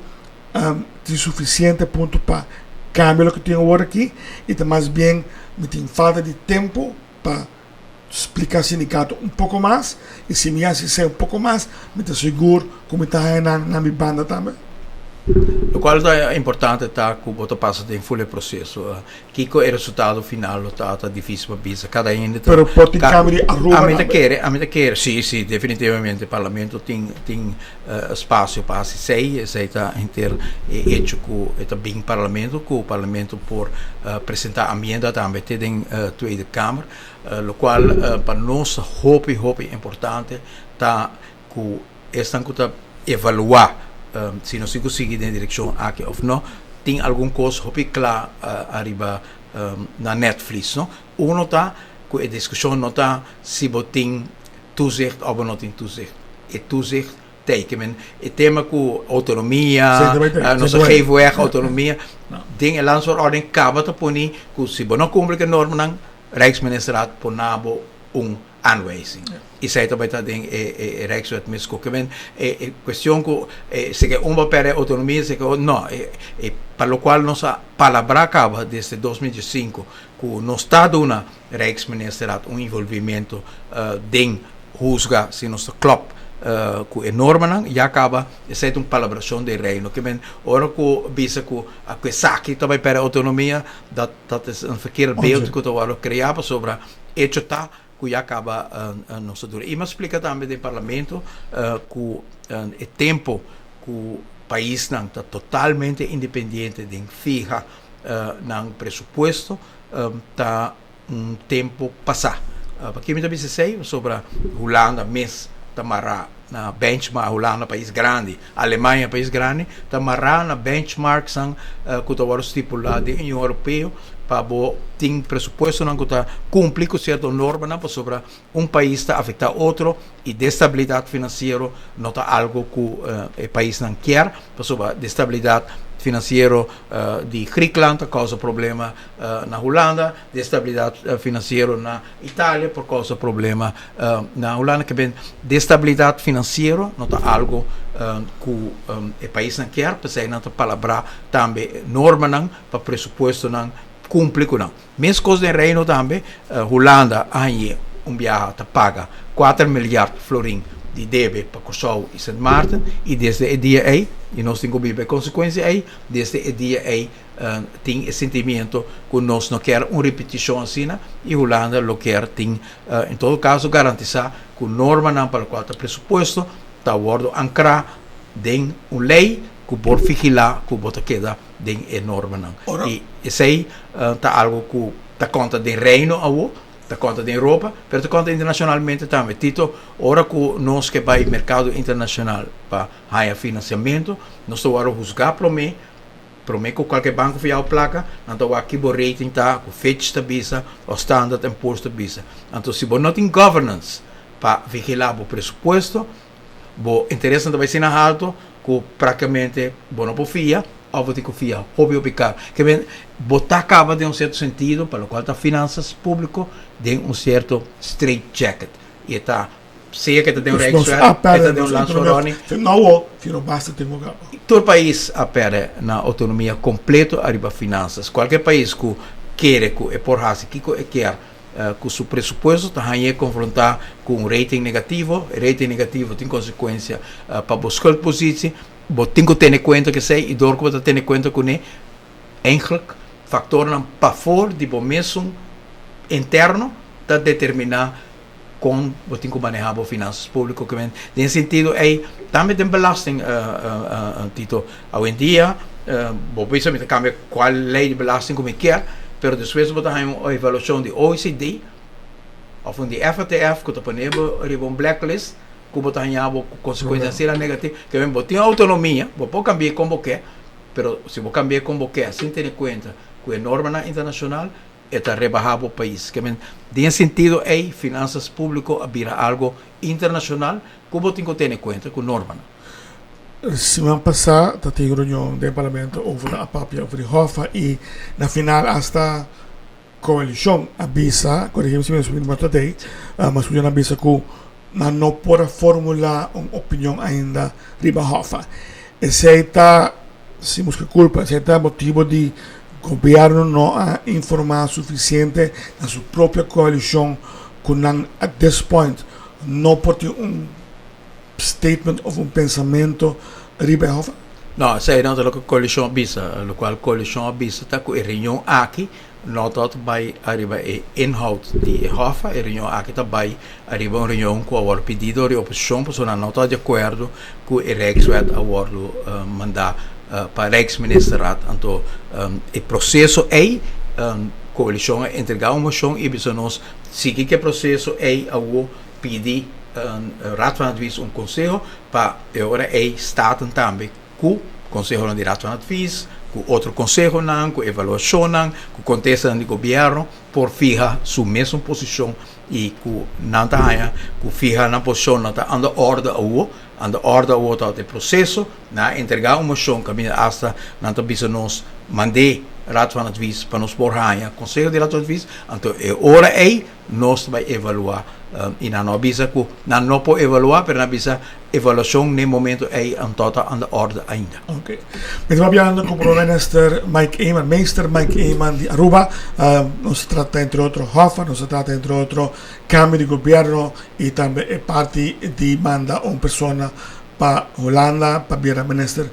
tin sufisiente punto pa kambia loke tin awor aki i ta mas bien mi tin falta di tempu pa splika sindikato un poko mas i si mi hasi esei un poko mas mi ta sigur ku mi ta haña nan na mi banda tambe. Lokual ta importante ta ku bo ta pasa den ful e proseso. Kiko e resultado final lo ta, ta difícil pa bisa. Kada hende ta. Pero por tin cambio di Aruba tambe. Ami ta kere, ami ta kere, sí, sí, definitivamente Parlamento tin, tin espacio pa hasi esei. Esei ta henter e hecho ku e ta bin Parlamento, ku Parlamento por presenta amienda tambe te den Tweede Kamer. Lokual pa nos ta hopi, hopi importante ta ku esnan ku ta evaluá si nos tin ku sigui den e direkshon aki òf no, tin algun kos hopi kla ariba na netvlies, no. Uno ta ku e diskushon no ta si bo tin toezicht òf bo no tin toezicht. E toezicht t'ei. Ke men e tema ku outonomia, nos a geef weg outonomia, den e landsverordening kaba ta poni ku si bo no kumpli ku e normanan, Rijksministerraad por na bo un aanwijzing. I esei ta bai ta den e Rijkswet mes ku. Ke men e kuestion ku si ke un bo pèrdè outonomia, si ke otro, no. E pa lokual nos a palabrá kaba desde 2005 ku nos ta duna Rijksministerraad un involvimento den husga si nos ta klòp ku e normanan, ya kaba esei ta un palabrashon den Reino. Ke men ora ku bisa ku esaki ta bai pèrdè outonomia, dat dat is een verkeerd beeld ku ta wòrdu kreá pasobra Hecho ta ku ya kaba nos ta dura. I mi a splika tambe den parlamento ku e tempo ku paisnan ta totalmente independiente den fiha nan presupuesto ta un tempo pasá. Pakiko mi ta bisa esei? Pasobra Hulanda mes ta mará na benchmark, Hulanda pais grandi, Alemania pais grandi, ta mará na benchmarksnan ku ta wòrdu stipulá den Union Europeo pa bo tin presupuestonan ku ta kumpli ku sierto normanan pasobra un pais ta afektá otro i destabilidat finansiero no ta algu ku e paisnan kier pasobra destabilidat finansiero di Griekland ta kousa problema na Hulanda, destabilidat finansiero na Italia por kousa problema na Hulanda. Ke ben destabilidat finansiero no ta algu ku e paisnan kier p'esei nan ta palabrá tambe normanan pa presupuestonan kumpli ku nan. Meskos den Reino tambe, Hulanda a hañ'é un biaha ta paga kuater milyard florin di debe pa Kòrsou i Sint Maarten i desde e dia ei, i nos tin ku biba e konsekuensia ei, desde e dia ei tin e sentimiento ku nos no kier un ripitishon asina i Hulanda lo kier tin en todo kaso garantisá ku normanan pa lokual ta presupuesto ta wòrdu ankrá den un lei ku por vigilá ku bo ta keda den e normanan. I esei ta algu ku ta konta den Reino awo, ta konta den Europa, pero ta konta internashonalmente tambe. Tito, ora ku nos ke bai merkado internashonal pa haña finansiamentu, nos ta wòrdu husgá promé, promé ku kualke banko fiau plaka, nan ta wak ki bo rating ta, ku Fitch ta bisa òf Standard and Poor's ta bisa. Anto si bo no tin governance pa vigilá bo presupuesto, bo interesnan ta bai asina halto ku praktikamente bo no por fia òf bo tin ku fia hopi hopi karo. Ke men bo ta kaba den un sierto sentido pa lokual ta finansas públiko den un sierto straitjacket i e ta. Sea ku ta den un Nos Rijkswet, a e pèrdè ta den un nos landsverordening. autonomia. No, si no basta tin ku kaba. Tur pais a pèrdè nan autonomia kompleto ariba finansas. Kualke pais ku kere ku e por hasi kiko e kier ku su presupuesto ta hañ'é konfrontá ku un rating negativo. E rating negativo tin konsekuensia pa bo schuldpositie. Bo tin ku tene kuenta ku esei i dor ku bo ta tene kuenta kuné, Eigenlijk, factornan pafor di bo mesun interno ta determina con bo tin cu maneha bo finanzas publico. Ke men den sentido ey tambe den belasting, Tito. Awendia bo bisa mi ta cambia cual ley di belasting cu mi kier, pero despues bo ta haña un evaluacion di OECD of un di FATF cu ta pone bo riba un blacklist cu bo ta haña bo cu consecuencia asina negativo. Ke men bo tin autonomia, bo por cambia con bo kier. Pero si bo cambi'é con bo ke sin tene cuenta cu e normanan internacional, e ta rebaha bo pais. Ke men, den e sentido ey, finanzas publico a bira algo internacional cu bo tin cu tene cuenta cu normanan. Siman pasá ta tin reunion den parlamento over a papia over di Hoffa y na final hasta coalicion a bisa, corregime si mi no ta tey, mas cu nan a bisa cu nan no por a formula un opinion ainda riba Hoffa. Esey ta, sin busca culpa, esey ta motibo di gobierno no a informa suficiente na su propio coalicion cu nan at this point no por tin un statement of un pensamento riba e Hoffa? No, esey no ta loke coalicion a bisa. Locual coalicion a bisa ta cu e reunion aki no ta bay ariba e inhoud di e Hoffa. E reunion aki ta bay ariba un reunion cu a wordo pidi door di oposicion pasobra nan no ta di acuerdo cu e Rijkswet a wordo manda pa Rijksministerraad. Anto e proceso ey coalicion a entrega un mocion y bisa nos sigui cu e proceso ey awo pidi Raad van Advies un conseho pa e ora ey Staten tambe cu consehonan di Raad van Advies, cu otro consehonan, cu evaluacionnan, cu contestanan di gobierno por fiha su mesun posicion y cu nan ta haya cu fiha nan posicion no ta anda orde awo, anda orde awo ta e proceso, nan a entrega un mocion caminda hasta nan ta bisa nos mande Raad van Advies pa nos por haya conseho di Raad van Advies, anto e ora ey Nos ta bai evaluá. I nan no a bisa ku nan no por evaluá, pero nan a bisa evaluashon n'e momento ei anto ta an de orde ainda. Ok. Mi ta papiando ku Prome Minister Mike Eman, Meester Mike Eman di Aruba. Nos a trata entre otro Hoffa, nos a trata entre otro cambio di gobierno i tambe e parti di manda un persona pa Hulanda pa bira minister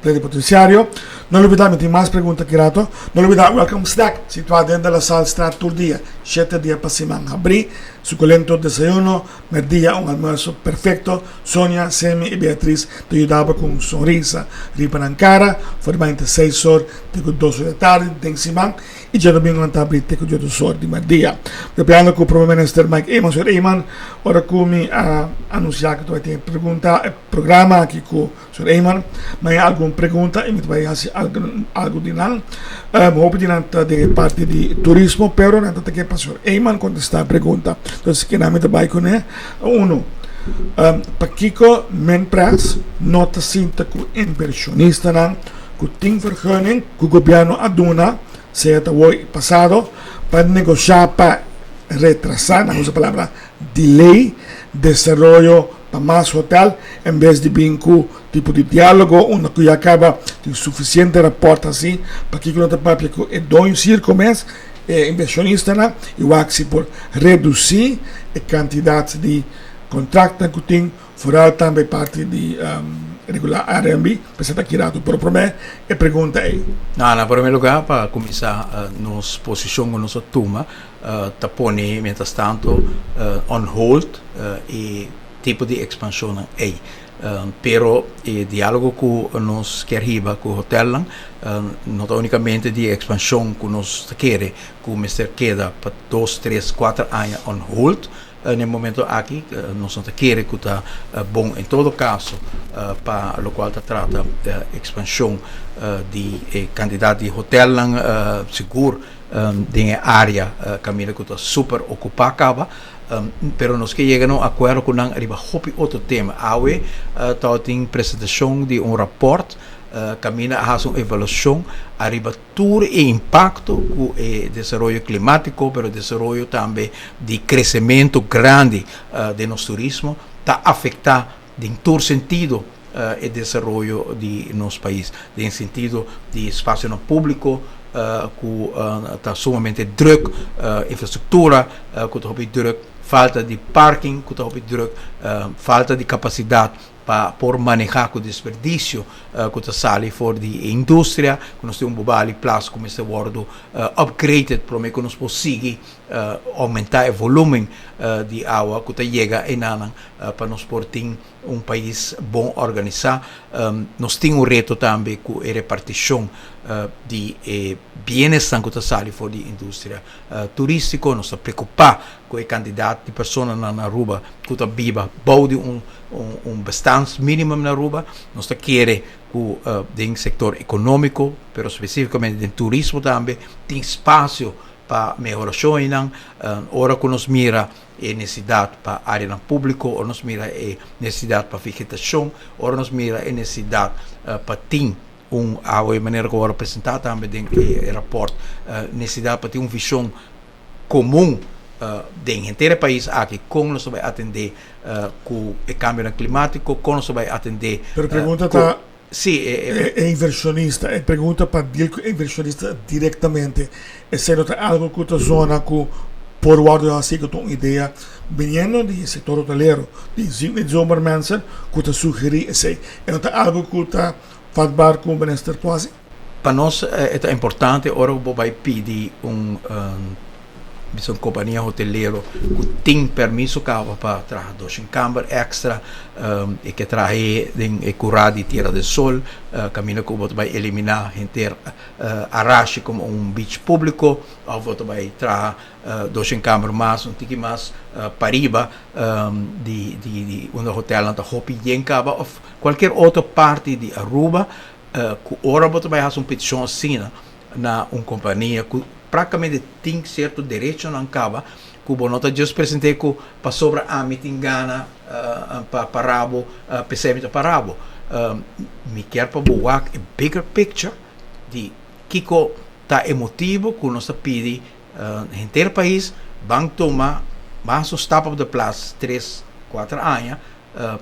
Plenipotenciario. No lubida, mi tin mas pregunta aki rato. No lubida, Welcome Snack, situá den De La Salle Straat tur dia, shete dia pa siman. Habrí, suculento desayuno, merdia un almuerzo perfecto. Sonia, Semi y Beatriz ta yuda bo cu un sonrisa riba nan cara. For di mainta seis or te cu dos or di tardi den siman y djadomingo nan ta habrí te cu djodos or di merdia. Papiando cu Prome Minister Mike Eman, Señor Eman, ora cu mi a anuncia cu ta bay tin e pregunta, e programa aki cu Señor Eman, mi hay algun pregunta y mi ta bay haci algo di nan. Hopi di nan ta den e parti di turismo, pero nan ta ta ke pa señor Eman contesta e pregunta. Entonces kinan mi ta bay cune? Uno, pakico Minpres no ta sinta cu inversionistanan cu tin vergunning cu gobierno a duna, sea ta hoy pasado, pa negocia pa retrasa, nan usa palabra delay, desaroyo pa mas hotel en bes di bin cu tipo di dialogo unda cu ya caba tin suficiente rapport haci pakico no ta papia cu e doño circo mes, e inversionistanan y wak si por reduci e cantidad di contractnan cu tin vooral tambe parti di regular RMB p'esei ta kirato pero prome e pregunta ey. Na na prome lugar pa cuminsa nos posicion cu nos a tuma ta pone mientras tanto on hold e tipo di expansionnan ey. Pero e dialogo cu nos kier hiba cu hotelnan no ta unicamente di expansion cu nos ta kere cu mester keda pa dos, tres, cuater aña on hold. Na e momento aki nos no ta kere cu ta bon en todo caso pa locual ta trata expansion di e cantidad di hotelnan sigur den e area caminda cu ta super ocupa caba, pero nos ke yega na un acuerdo cu nan riba hopi otro tema. Awe tabatin presentacion di un rapport. Kaminda a hasi un evaluashon ariba tur e impakto ku e desaroyo klimátiko, pero desaroyo tambe di kresementu grandi den nos turismo ta afektá den tur sentido e desaroyo di nos pais, den sentido di espasionan públiko ku ta sumamente drùk, infrastruktura ku ta hopi drùk, falta di parking ku ta hopi drùk, falta di kapasidat pa por maneha ku desperdisio ku ta sali for di e industria, ku nos tin un Bubali Plas ku mester wòrdu upgraded promé ku nos por sigui oumentá e volumen di awa ku ta yega enanan pa nos por tin un pais bon organisá. Nos tin un reto tambe ku e repartishon di e bienesnan ku ta sali for di industria turístiko. Nos ta preokupá ku e kantidat di personanan na Aruba ku ta biba bou di un un bestaansminimum na Aruba. Nos ta kere ku den sektor ekonómiko, pero spesífikamente den turismo tambe, tin spasio pa mehorashon einan. Ora ku nos mira e nesesidat pa áreanan públiko, ora nos mira e nesesidat pa vegetashon, ora nos mira e nesesidat pa tin un awe manera ku a wòrdu presentá tambe den e rapòrt, nesesidat pa tin un vishon komun den henter e pais aki kon nos ta bai atendé ku e kambionan klimátiko, kon nos ta bai atendé Pero e pregunta ta Si, e e invershonista, e pregunta pa deal ku e invershonista direktamente, esei no ta algu ku ta zona ku por wòrdu hasi ku ta un idea biniendo di e sektor hotelero, di zomer mensen ku ta sugerí esei. E no ta algu ku ta vatbaar ku minister por hasi? Pa nos e ta importante ora ku bo bai pidi un bisa un kompania hotelero ku tin permiso kaba pa traha doshen kamber èkstra e ke traha den e kurá di Tierra del Sol kaminda ku bo ta bai eliminá henter Arashi komo un beach públiko òf bo ta bai traha doshen kamber mas un tiki mas pariba di di unda hotelnan ta hopi yen kaba òf kualkier otro parti di Aruba Ku ora bo ta bai hasi un petishon asina na un kompania ku praktikamente tin sierto derechonan kaba ku bo no ta djis present'é ku pasobra ami tin gana pa para bo p'esei mi ta para bo. Mi kier pa bo wak e bigger picture di kiko ta e motibu ku nos ta pidi henter pais ban tuma mas un stap op de plas tres kuater aña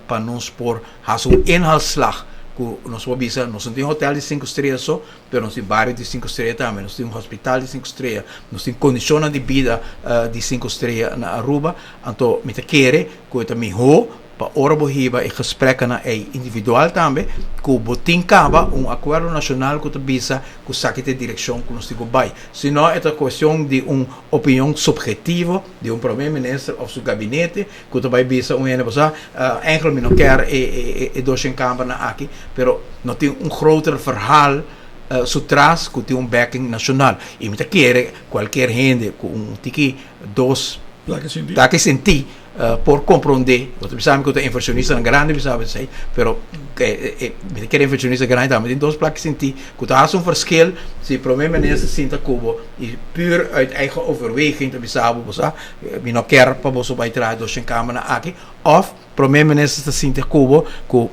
pa nos por hasi un inhaalslag ku nos por bisa nos no tin hotel di sinku strea so, pero nos tin bario di sinku strea tambe, nos tin un hospital di sinku strea, nos tin kondishonnan di bida di sinku strea na Aruba. Anto mi ta kere ku e ta mihó pa ora bo hiba e gespreknan ei individual tambe ku bo tin kaba un akuerdo nashonal ku ta bisa ku esaki ta e direkshon ku nos tin ku bai. Si no e ta kuestion di un opinion suphetivo di un prome minister òf su gabinete Ku ta bai bisa un hende, Bosa, eigenlijk mi no kier e doshen kambernan aki, pero no tin un groter verhaal su tras ku tin un backing nashonal. I mi ta kere kualkier hende ku un tiki dos plaka sintí por komprondé. Bo ta bisa mi ku ta invershonistanan grandi bisa bo esei, pero mi ta kere invershonista grandi tambe tin dos plaka sintí ku ta hasi un verschil si prome minister sinta ku bo i puur uit eigen overweging ta bisa bo, Bosa, Mi no kier pa boso bai traha doshen kambernan aki of Prome Minister ta sinti ku bo ku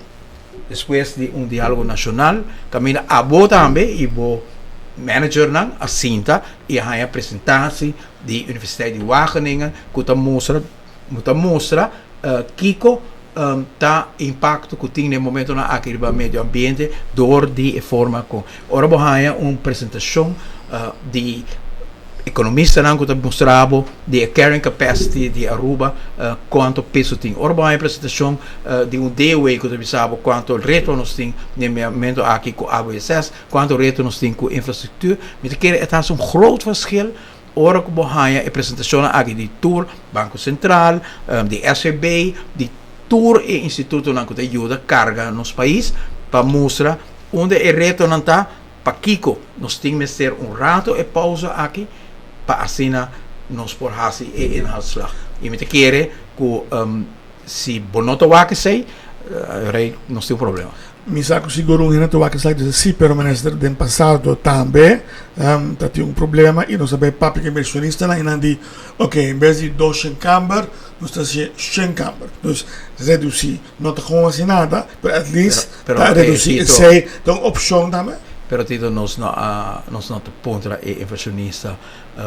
despues di un dialogo nashonal kaminda abo tambe i bo managernan a sinta i a haña presentasi di Universiteit di Wageningen ku ta mustra ku ta mustra kiko ta impakto ku tin na e momentonan aki riba medio ambiente dor di e forma ku ora bo haña un presentashon di ekonomistanan ku ta mustra bo di e carrying capacity di Aruba kuantu peso tin. Ora bo haña presentashon di un DOE ku ta bisa bo kuantu reto nos tin na e momento aki ku AWSS, kuantu reto nos tin ku infrastruktur, mi ta kere e ta hasi un groot verschil Ora ku bo haña e presentashonnan aki di tur Banko Sentral, di SVB, di tur e institutonan ku ta yuda karga nos pais pa mustra unda e retonan ta, pakiko nos tin mester un rato e pousa aki pa asina nos por hasi e inhaalslag. I mi ta kere ku si bo no ta wak esei, Rey, nos tin un problema. Mi sa ku sigur un hende ta wak esaki ta bisa si, pero minister den pasado tambe ta tin un problema i nos a bai papia ku invershonistanan i nan di ok en bes di doshen kamber nos ta hasi shen kamber. Dus redusí no ta kon hasi nada pero at least ta redusí esei ta un opshon tambe. Pero Tito nos no a nos no ta puntra e invershonista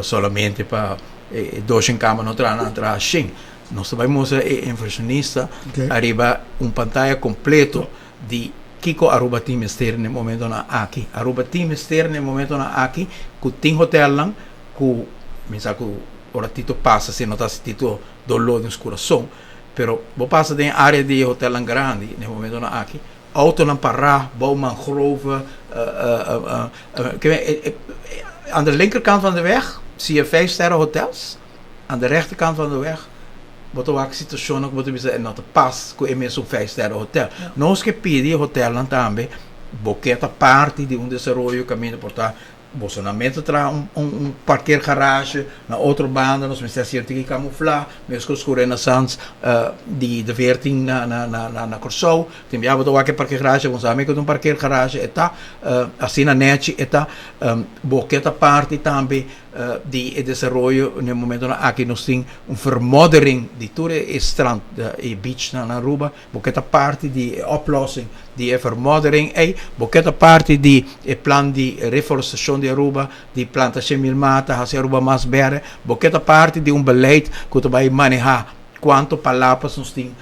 solamente pa e doshen kamber no traha nan traha shen. Nos ta bai mustra e inversionista ariba un pantaya completo di kico Aruba tin mester na e momentonan aki. Aruba tin mester na e momentonan aki cu tin hotelnan cu mi sa cu ora Tito pasa si no ta haci Tito dolor den su curason, pero bo pasa den e area di e hotelnan grandi na e momentonan aki, autonan para bou mangrove, aan de linkerkant van de weg zie je vijf sterren hotels. Aan de rechterkant van de weg bo ta wak situacionnan cu bo ta bisa e no ta pas cu e mesun vijf sterren hotel. Nos ke pidi e hotelnan tambe bo ke ta parti di un desaroyo caminda por ta boso nan mester traha un un parkeergarage na otro banda nos mester haci un tiki camufla mescos cu Renaissance di de veertien na na na na Corsou tin bia bo ta wak e parkeergarage bo sa mi cu ta un parkeergarage e ta asina nechi e ta bo ke ta parti tambe di e desaroyo na e momentonan aki nos tin un vermoddering di tur e strand e beachnan na Aruba bo ke ta parti di e oplossing di e vermoddering ei bo ke ta parti di e plan di reforestacion di Aruba di planta 100,000 mata hasi Aruba mas berde bo ke ta parti di un beleid ku ta bai maneha kuanto palapas nos tin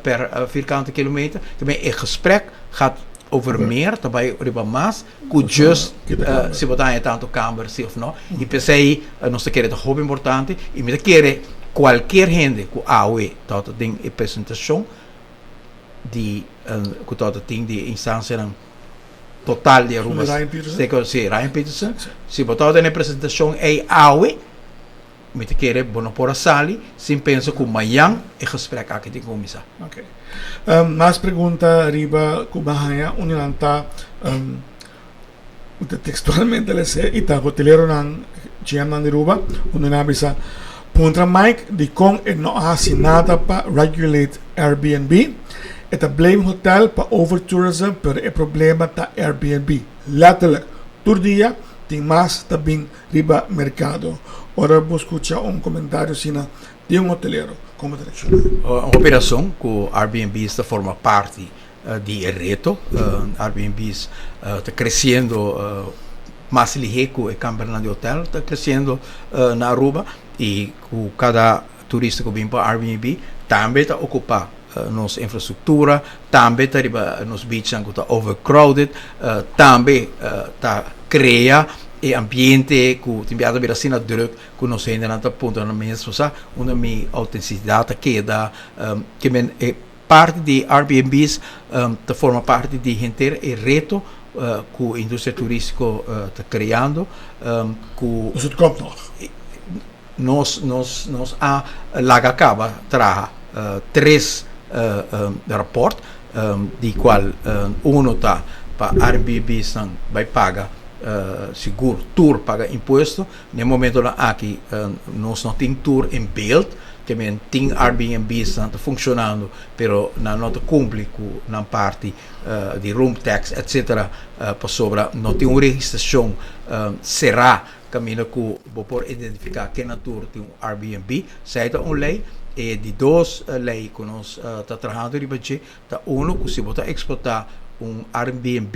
per vierkante kilometer e gesprek gaat over meer ta bai riba mas ku just si bo ta haña tantu kamber si of no i p'esei nos ta kere ta hopi importante i mi ta kere kualkier hende ku awe tabata den e presentashon di ku tabata tin di e instansianan total di Aruba si Ryan Peterson si bo tabata den e presentashon ei awe mi ta kere bo no por a sali sin pensa ku mañan e gesprek aki tin kuminsá. Ok. Mas pregunta riba ku bo a haña unda nan ta textualmente lese i ta hoteleronan GMnan di Aruba unda nan a bisa puntra Mike dikon e no a hasi nada pa regulate Airbnb. E ta blame hotel pa over tourism pero e problema ta Airbnb. Letterlijk tur dia tin mas ta bin riba merkado. Ora bo skucha un komentario asina di un hotelero, komo ta reakshoná? Un hopi rason ku Airbnb's ta forma parti di e reto. Airbnb's ta kresiendo mas lihé ku e kambernan di hotel ta kresiendo na Aruba i ku kada turista ku bin pa Airbnb tambe ta okupá nos infrastruktura, tambe ta riba nos beachnan ku ta overcrowded, tambe ta krea e ambiente ku tin bia ta bira asina druk ku nos hendenan ta puntra nan mes sa unda mi autentisidat ta keda. Ke men e parti di Airbnb's ta forma parti di henter e reto ku industria turistiko ta kreando ku. Dus het komt nog. Nos nos nos a laga kaba traha tres raport di kual uno ta pa Airbnbsnan bai paga sigur tur paga impuesto. Na e momentonan aki nos no tin tur in beeld, ke men tin Airbnbsnan ta funshonando pero nan no ta kumpli ku nan parti di room tax etcetera pasobra no tin un registrashon será Kaminda ku bo por identifiká ken na tur tin un Airbnb. Esei ta un lei. E di dos lei ku nos ta trahando riba dje ta unu ku si bo ta eksplotá un Airbnb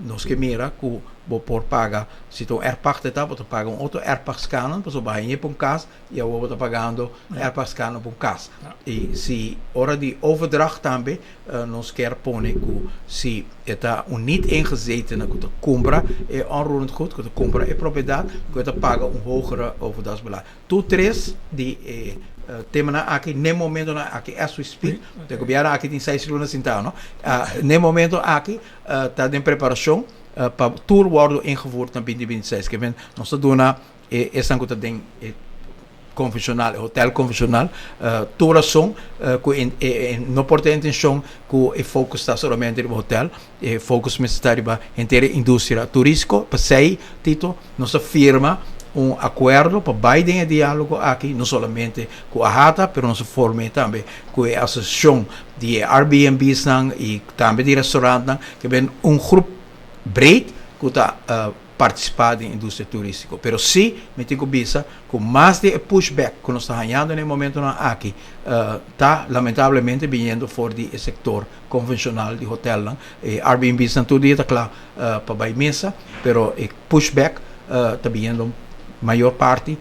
nos ke mira ku bo por paga si ta un erfpacht e ta bo ta paga un otro erfpachtskanon pasobra bo hañ'é pa un kas i awor bo ta pagando erfpachtskanon pa un kas. I si ora di overdracht tambe Nos kier pone ku si e ta un niet ingezetene ku ta kumpra e onroerend goed, ku ta kumpra e propiedat, ku e ta paga un hogere overdrachtsbelasting. Tur tres di e temanan aki n'e momentonan aki as we speak, e gobièrnu aki tin seis luna sintá no, n'e momento aki ta den preparashon pa tur wòrdu ingevoerd na binti binti seis. Ke men nos ta duna e esnan ku ta den e konvenshonal, e hotel konvenshonal, tur rason ku e no por ta e intenshon ku e focus ta solamente riba hotel, e focus mester ta riba henter e industria turístiko. P'esei, Tito, nos a firma un akuerdo pa bai den e diálogo aki, no solamente ku AHATA, pero nos a form'é tambe ku e asosiashon di e Airbnbsnan i tambe di restaurantnan, ke ben un grup breed ku ta partisipá den industria turístiko. Pero sí mi tin ku bisa ku mas di e pushback ku nos ta hañando na e momentonan aki ta lamentablemente biniendo for di e sektor konvenshonal di hotelnan. E Airbnbsnan tur dia ta kla pa bai mesa, pero e pushback ta biniendo mayor parti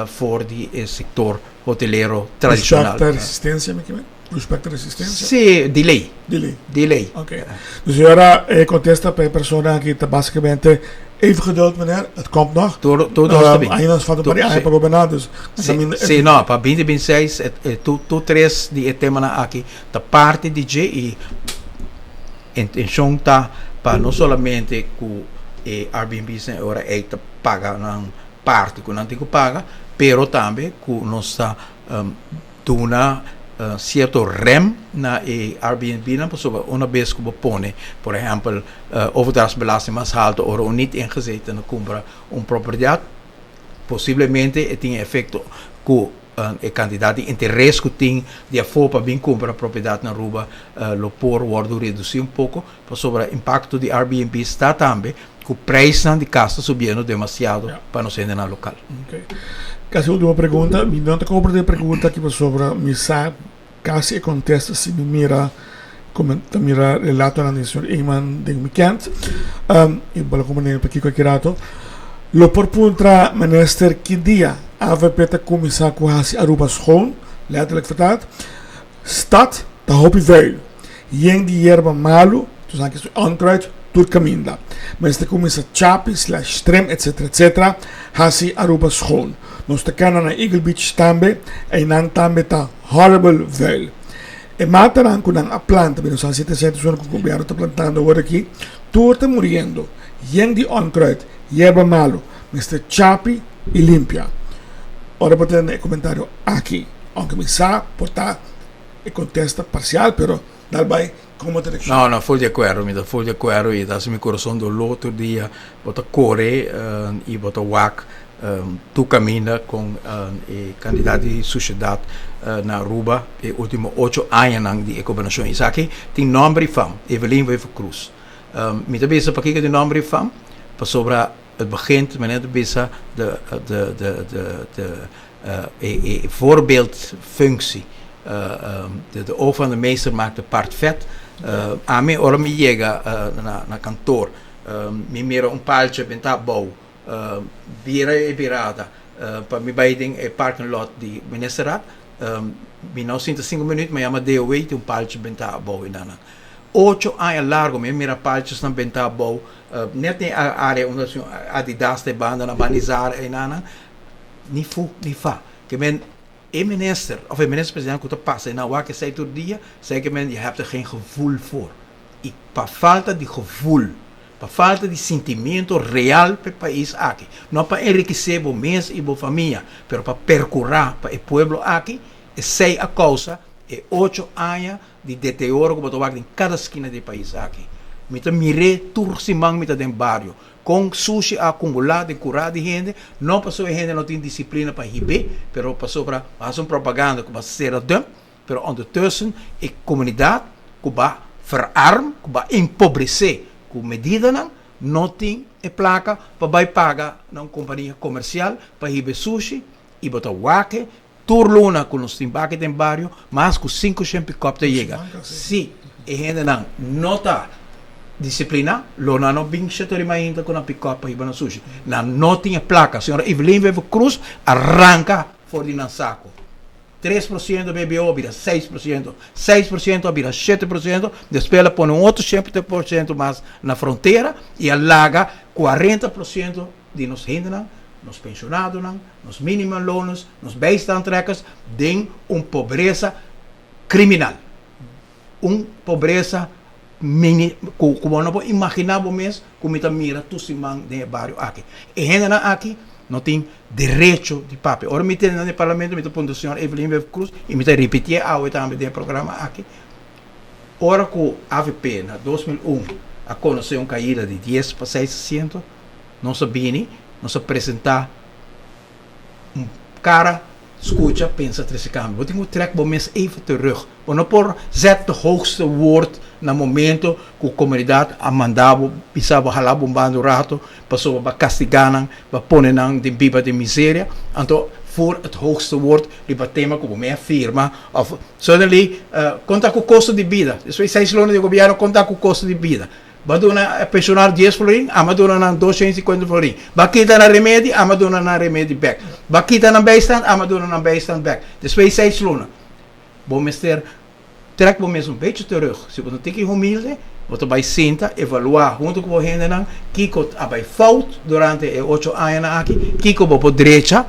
for di e sektor hotelero tradishonal. Pushback ta resistencia mi kimen? Pushback ta resistencia? Si, delay. Delay. Delay. Oké. Dus e ora e contesta pa e persona aki ta basicamente even geduld meneer, het komt nog. Tur tur nos ta bin. Ainda nos falta un par di aña pa goberná, dus Si, si no, pa binti binti seis tur tur tres di e temanan aki ta parti di dje i Intencion ta pa no solamente cu e Airbnb's na e ora ey ta paga nan parti cu nan tin cu paga, pero tambe cu nos ta duna cierto rem na e Airbnbnan pasobra una bes cu bo pone por ehempel overdrachtsbelasting mas halto ora un niet ingezeten na cumpra un propiedad posiblemente e tin e efecto cu E kantidat di interes ku tin di afó pa bin kumpra propiedat na Aruba lo por wòrdu redusí un poko pasobra impakto di Airbnb sta tambe ku preisnan di kas ta subiendo demasiado pa nos hendenan lokal. Oke. Kasi último pregunta. Mi no ta komprendé e pregunta aki pasobra mi sa kasi e kontesta si mi mira ta mira relatonan di señor Eman den wikènt. I bo lo komprendé pakiko aki rato. Lo por puntra minister ki dia avp ta kuminsá ku hasi Aruba schoon, letterlijk vertaald. Stad ta hopi vuil, yen di yerba malu, tussen haakjes onkruid, tur kaminda. Mester kuminsá chapi slash trim etc etc hasi Aruba schoon. Nos ta kana na Eagle Beach tambe, einan tambe ta horrible vuil. E matanan ku nan a planta, mi no sa si ta sierto sona ku gobierno ta plantando awor aki, tur ta muriendo, yen di onkruid, yerba malu, mester chapi i limpia. Ora bo tende e komentario aki, ounke mi sa por ta e kontesta parsial, pero dal bai komo ta reakshon. No, no, ful di akuerdo, mi ta ful di akuerdo i ta hasi mi kurason doló tur dia. Bo ta kore i bo ta wak tur kaminda kon e kantidat di sushedat na Aruba e ultimo ocho añanan di e gobernashon. Esaki tin nòmber i fam, Evelyn Wever Croes. Mi ta bisa pakiko tin nòmber i fam, pasobra het begint, men ta bisa de de de de de e voorbeeldfunctie. De de oog van de meester maakt de part vet. Ami ora mi yega na na kantoor mi mira un paaltje benta abou bira e birada pa mi bai den e parking lot di ministerraad mi no sinta sinku minuut mi a yama DOW tin un paaltje benta abou enanan. Ocho aña largo mi a mira paaltjesnan benta abou net den e area unda Adidas ta e banda na Banizar enanan ni fu ni fa. Ke men e minister of e minister presidente ku ta pasa enan wak esei tur dia esei ke men je hebt er geen gevoel voor. I pa falta di gevoel, pa falta di sintimento real pa e pais aki, no pa enrikisé bo mes i bo famia, pero pa perkurá pa e pueblo aki, esei a kousa e ocho aña di deteoro ku bo ta wak den kada skina di e pais aki. Mi ta mir'é tur siman mi ta den bario, kon sushi a akumulá den kurá di hende, no pasobra e hende no tin disiplina pa hib'é, pero pasobra bo hasi un propaganda ku bo a sera dump, Pero ondertussen e comunidad cu ba verarm, cu ba empobrece cu medidanan, no tin e placa pa bay paga na un compania comercial pa hiba e sushi y bo ta wak tur luna cu nos tin baki den bario mas cu cinco shen pick-up ta yega. Si e hendenan no ta disciplina lo nan no bin Chateau ainda cu nan pick-up pa hiba nan sushi. Nan no tin e placa. Señora Evelyn Wever Croes a ranca for di nan saco. 3% BBO a bira 6%, 6% a bira 7%, despues el a pone un otro 7% mas na frontera y a laga 40% di nos hendenan, nos pensionadonan, nos minimumloners, nos bijstandtrekkers den un pobresa criminal. Un pobresa mini cu bo no por imagina bo mes cu mi ta mira tur siman den e bario aki. E hendenan aki no tin derecho di papia. Ora mi tende nan den parlamento mi ta puntra señor Evelyn Wever Croes y mi ta ripitié awe tambe den e programa aki, ora cu avp na 2001 a conoce un caida di dies pa seis asiento, nos a bini, nos a presenta. Cara, scucha, pensa, trece cambio. Bo tin cu trek bo mes even terug. Bo no por zet de hoogste woord na momento cu comunidad a manda bo, bisa bo hala bo un banda un rato, pasobra bo a castiga nan, bo a pone nan den biba den miseria. Anto voor het hoogste woord riba tema cu bo mes a firma of suddenly con ta cu costo di bida. Despues di seis luna di gobierno con ta cu costo di bida. Bo a duna e pensionario dies florin, ami a duna nan doscientos y cincuenta florin. Bo a kita nan remedi, ami a duna nan remedi bek. Bo a kita nan bijstand, ami a duna nan bijstand bek. Despues di seis luna, bo mester trek bo mes un bechi terug. Si bo ta tiki humilde, bo ta bai sinta, evalua hunto ku bo hendenan kiko a bai fout durante e ocho añanan aki, kiko bo por drecha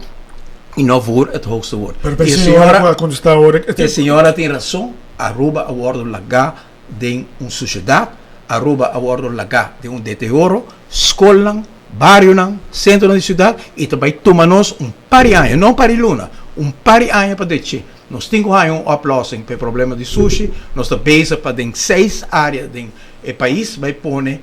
y no voer het hoogste woord. Pero e señora ku a kontestá ora. E señora tin rason, Aruba a wordo lagá den un sushedat, Aruba a wordo lagá den un deteoro, skolnan, barionan, sentronan di siudat i ta bai tuma nos un par di aña, no un par di luna, un par di aña pa drechi. Nos tin ku haña un oplossing pa e problema di sushi, nos ta bezig pa den seis área den e pais bai pone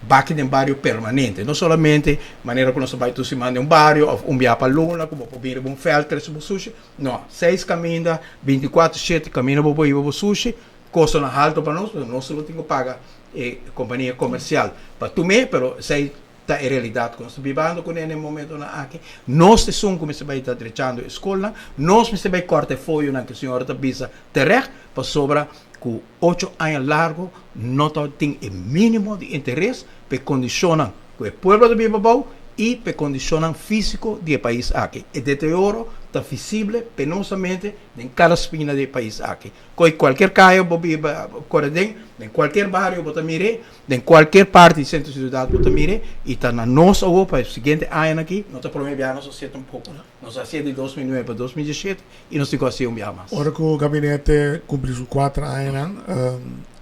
baki den bario permanente, no solamente manera ku nos ta bai tur siman den un bario òf un bia pa luna ku bo por bini riba un vèlt trese bo sushi, no, seis kaminda, bintikuater shete kaminda bo por hiba bo sushi. Kostonan halto pa nos, pasobra nos lo tin ku paga e kompania komersial pa tum'é, pero esei ta e realidat ku nos ta bibando kuné na e momentonan aki. Nos ta esun ku mester bai ta drechando e skolnan, nos mester bai kòrta e foyonan ku e señora ta bisa terecht, pasobra ku ocho aña largu no ta tin e mínimo di interes pa e kondishonnan ku e pueblo ta biba abou i pa e kondishonnan físiko di e pais aki. E deterioro ta visible penosamente den kada spina di e pais aki. Koe kualkier kaya bo biba kore den, den kualkier bario bo ta mir'é, den kualkier parti di sentro siudat bo ta mir'é, i ta na nos awor pa e siguiente añanan aki, no ta promé biaha nos a hasié tampoko, nos a hasié di 2009 pa 2017 i nos tin ku hasié un biaha mas. Ora ku gabinete kumpli su kuater añanan,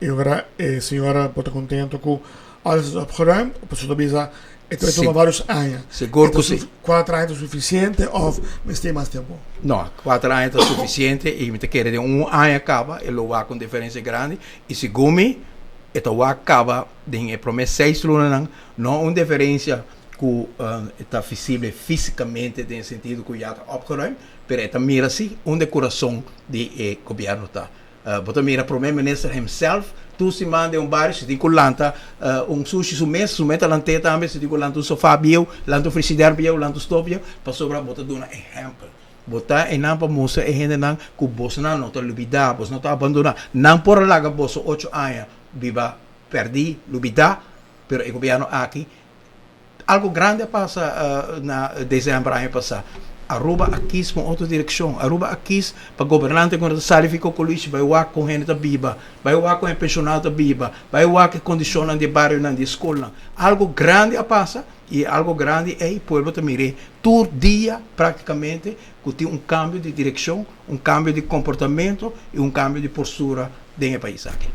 e ora e señora por ta kontento ku alles is opgeruimd, pasobra ta bisa E ta tuma varios aña. Sigur ku si. Kuater aña ta sufisiente òf mester mas tempu? No, kuater aña ta sufisiente i mi ta kere den un aña kaba e lo wak un diferensia grandi i segun mi e ta wak kaba den e promé seis lunanan no un diferensia ku ta visible físikamente den e sentido ku ya ta opgeruimd pero e ta mira si unda e kurason di e gobièrnu ta. Bo ta mira prome minister himself tur siman den un bario si tin ku lanta un sushi su mes, su mes ta lant'é tambe, si tin ku lanta un sofa bieu, lanta un frigider bieu, lanta un stof bieu, pasobra bo ta duna ehèmpel. Bo ta einan pa mustra e hendenan ku bosnan no ta lubidá, bos no ta abandoná. Nan por a laga boso ocho aña biba pèrdí, lubidá, pero e gobièrnu aki Algo grandi a pasa na december aña pasa. Aruba a kis pa un otro direccion. Aruba a kis pa gobernante cu no ta sali fi Cocolishi bay wak con hende ta biba, bay wak con e pensionado ta biba, bay wak e condicionnan di e barionan, di e scolnan. Algo grandi a pasa y e algo grandi ey pueblo ta mir'é tur dia practicamente cu tin un cambio di direccion, un cambio di comportamento y un cambio di postura den e pais aki.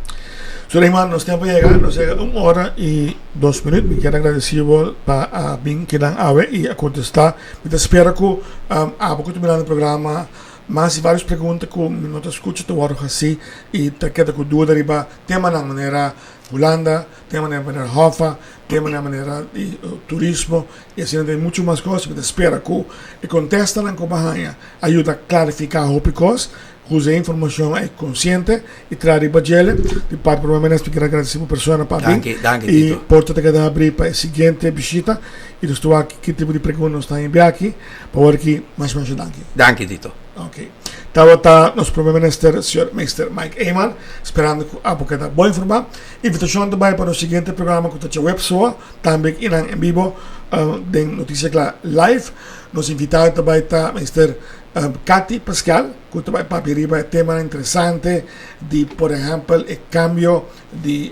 Suleiman, nos tempo a yega, nos a yega un ora y dos minuut. Mi kier agradeci bo pa a bin kinan awe y a contesta. Mi ta spera cu abo cu ta mirando e programa mas y varios pregunta cu mi no ta scucha ta wordo haci y ta keda cu duda riba temanan manera Hulanda, temanan manera Hoffa, temanan manera di turismo y asina ta mucho mas cos. Mi ta spera cu e contestanan cu bo a haya a yuda clarifica hopi cos. Usa e informacion ei consciente y traha riba djele. Di parti Prome Minister mi kier agradeci bo persona pa bin Danki, danki y Tito. porta ta keda habri pa e siguiente bishita y nos ta wak ki tipo di pregunta nos ta haya aki. Pa wor aki masha masha danki. Danki Tito. Ok. Tabata nos Prome Minister señor Meester Mike Eman sperando cu abo keda bon informa. Invitacion ta bay pa nos siguiente programa cu ta djaweps soa tambe kinan en bibo den Noticia Cla Live. Nos invitado ta bay ta Meester Cathy Pascal, cu ta bay papia riba e temanan interesante di, por ehempel, e cambio di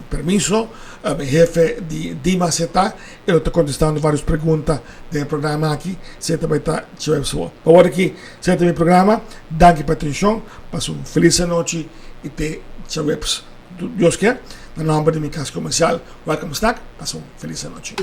permiso. E hefe di Dimas e ta, e lo ta contestando varios pregunta den e programa aki. Esey ta bay ta djuebes awor. Pa awor aki, esey ta mi programa. Danki pa atencion. Pasa un feliz anochi y te djuebes, Dios kier. Na nomber di mi cas comercial Welcome Snack, pasa un feliz anochi.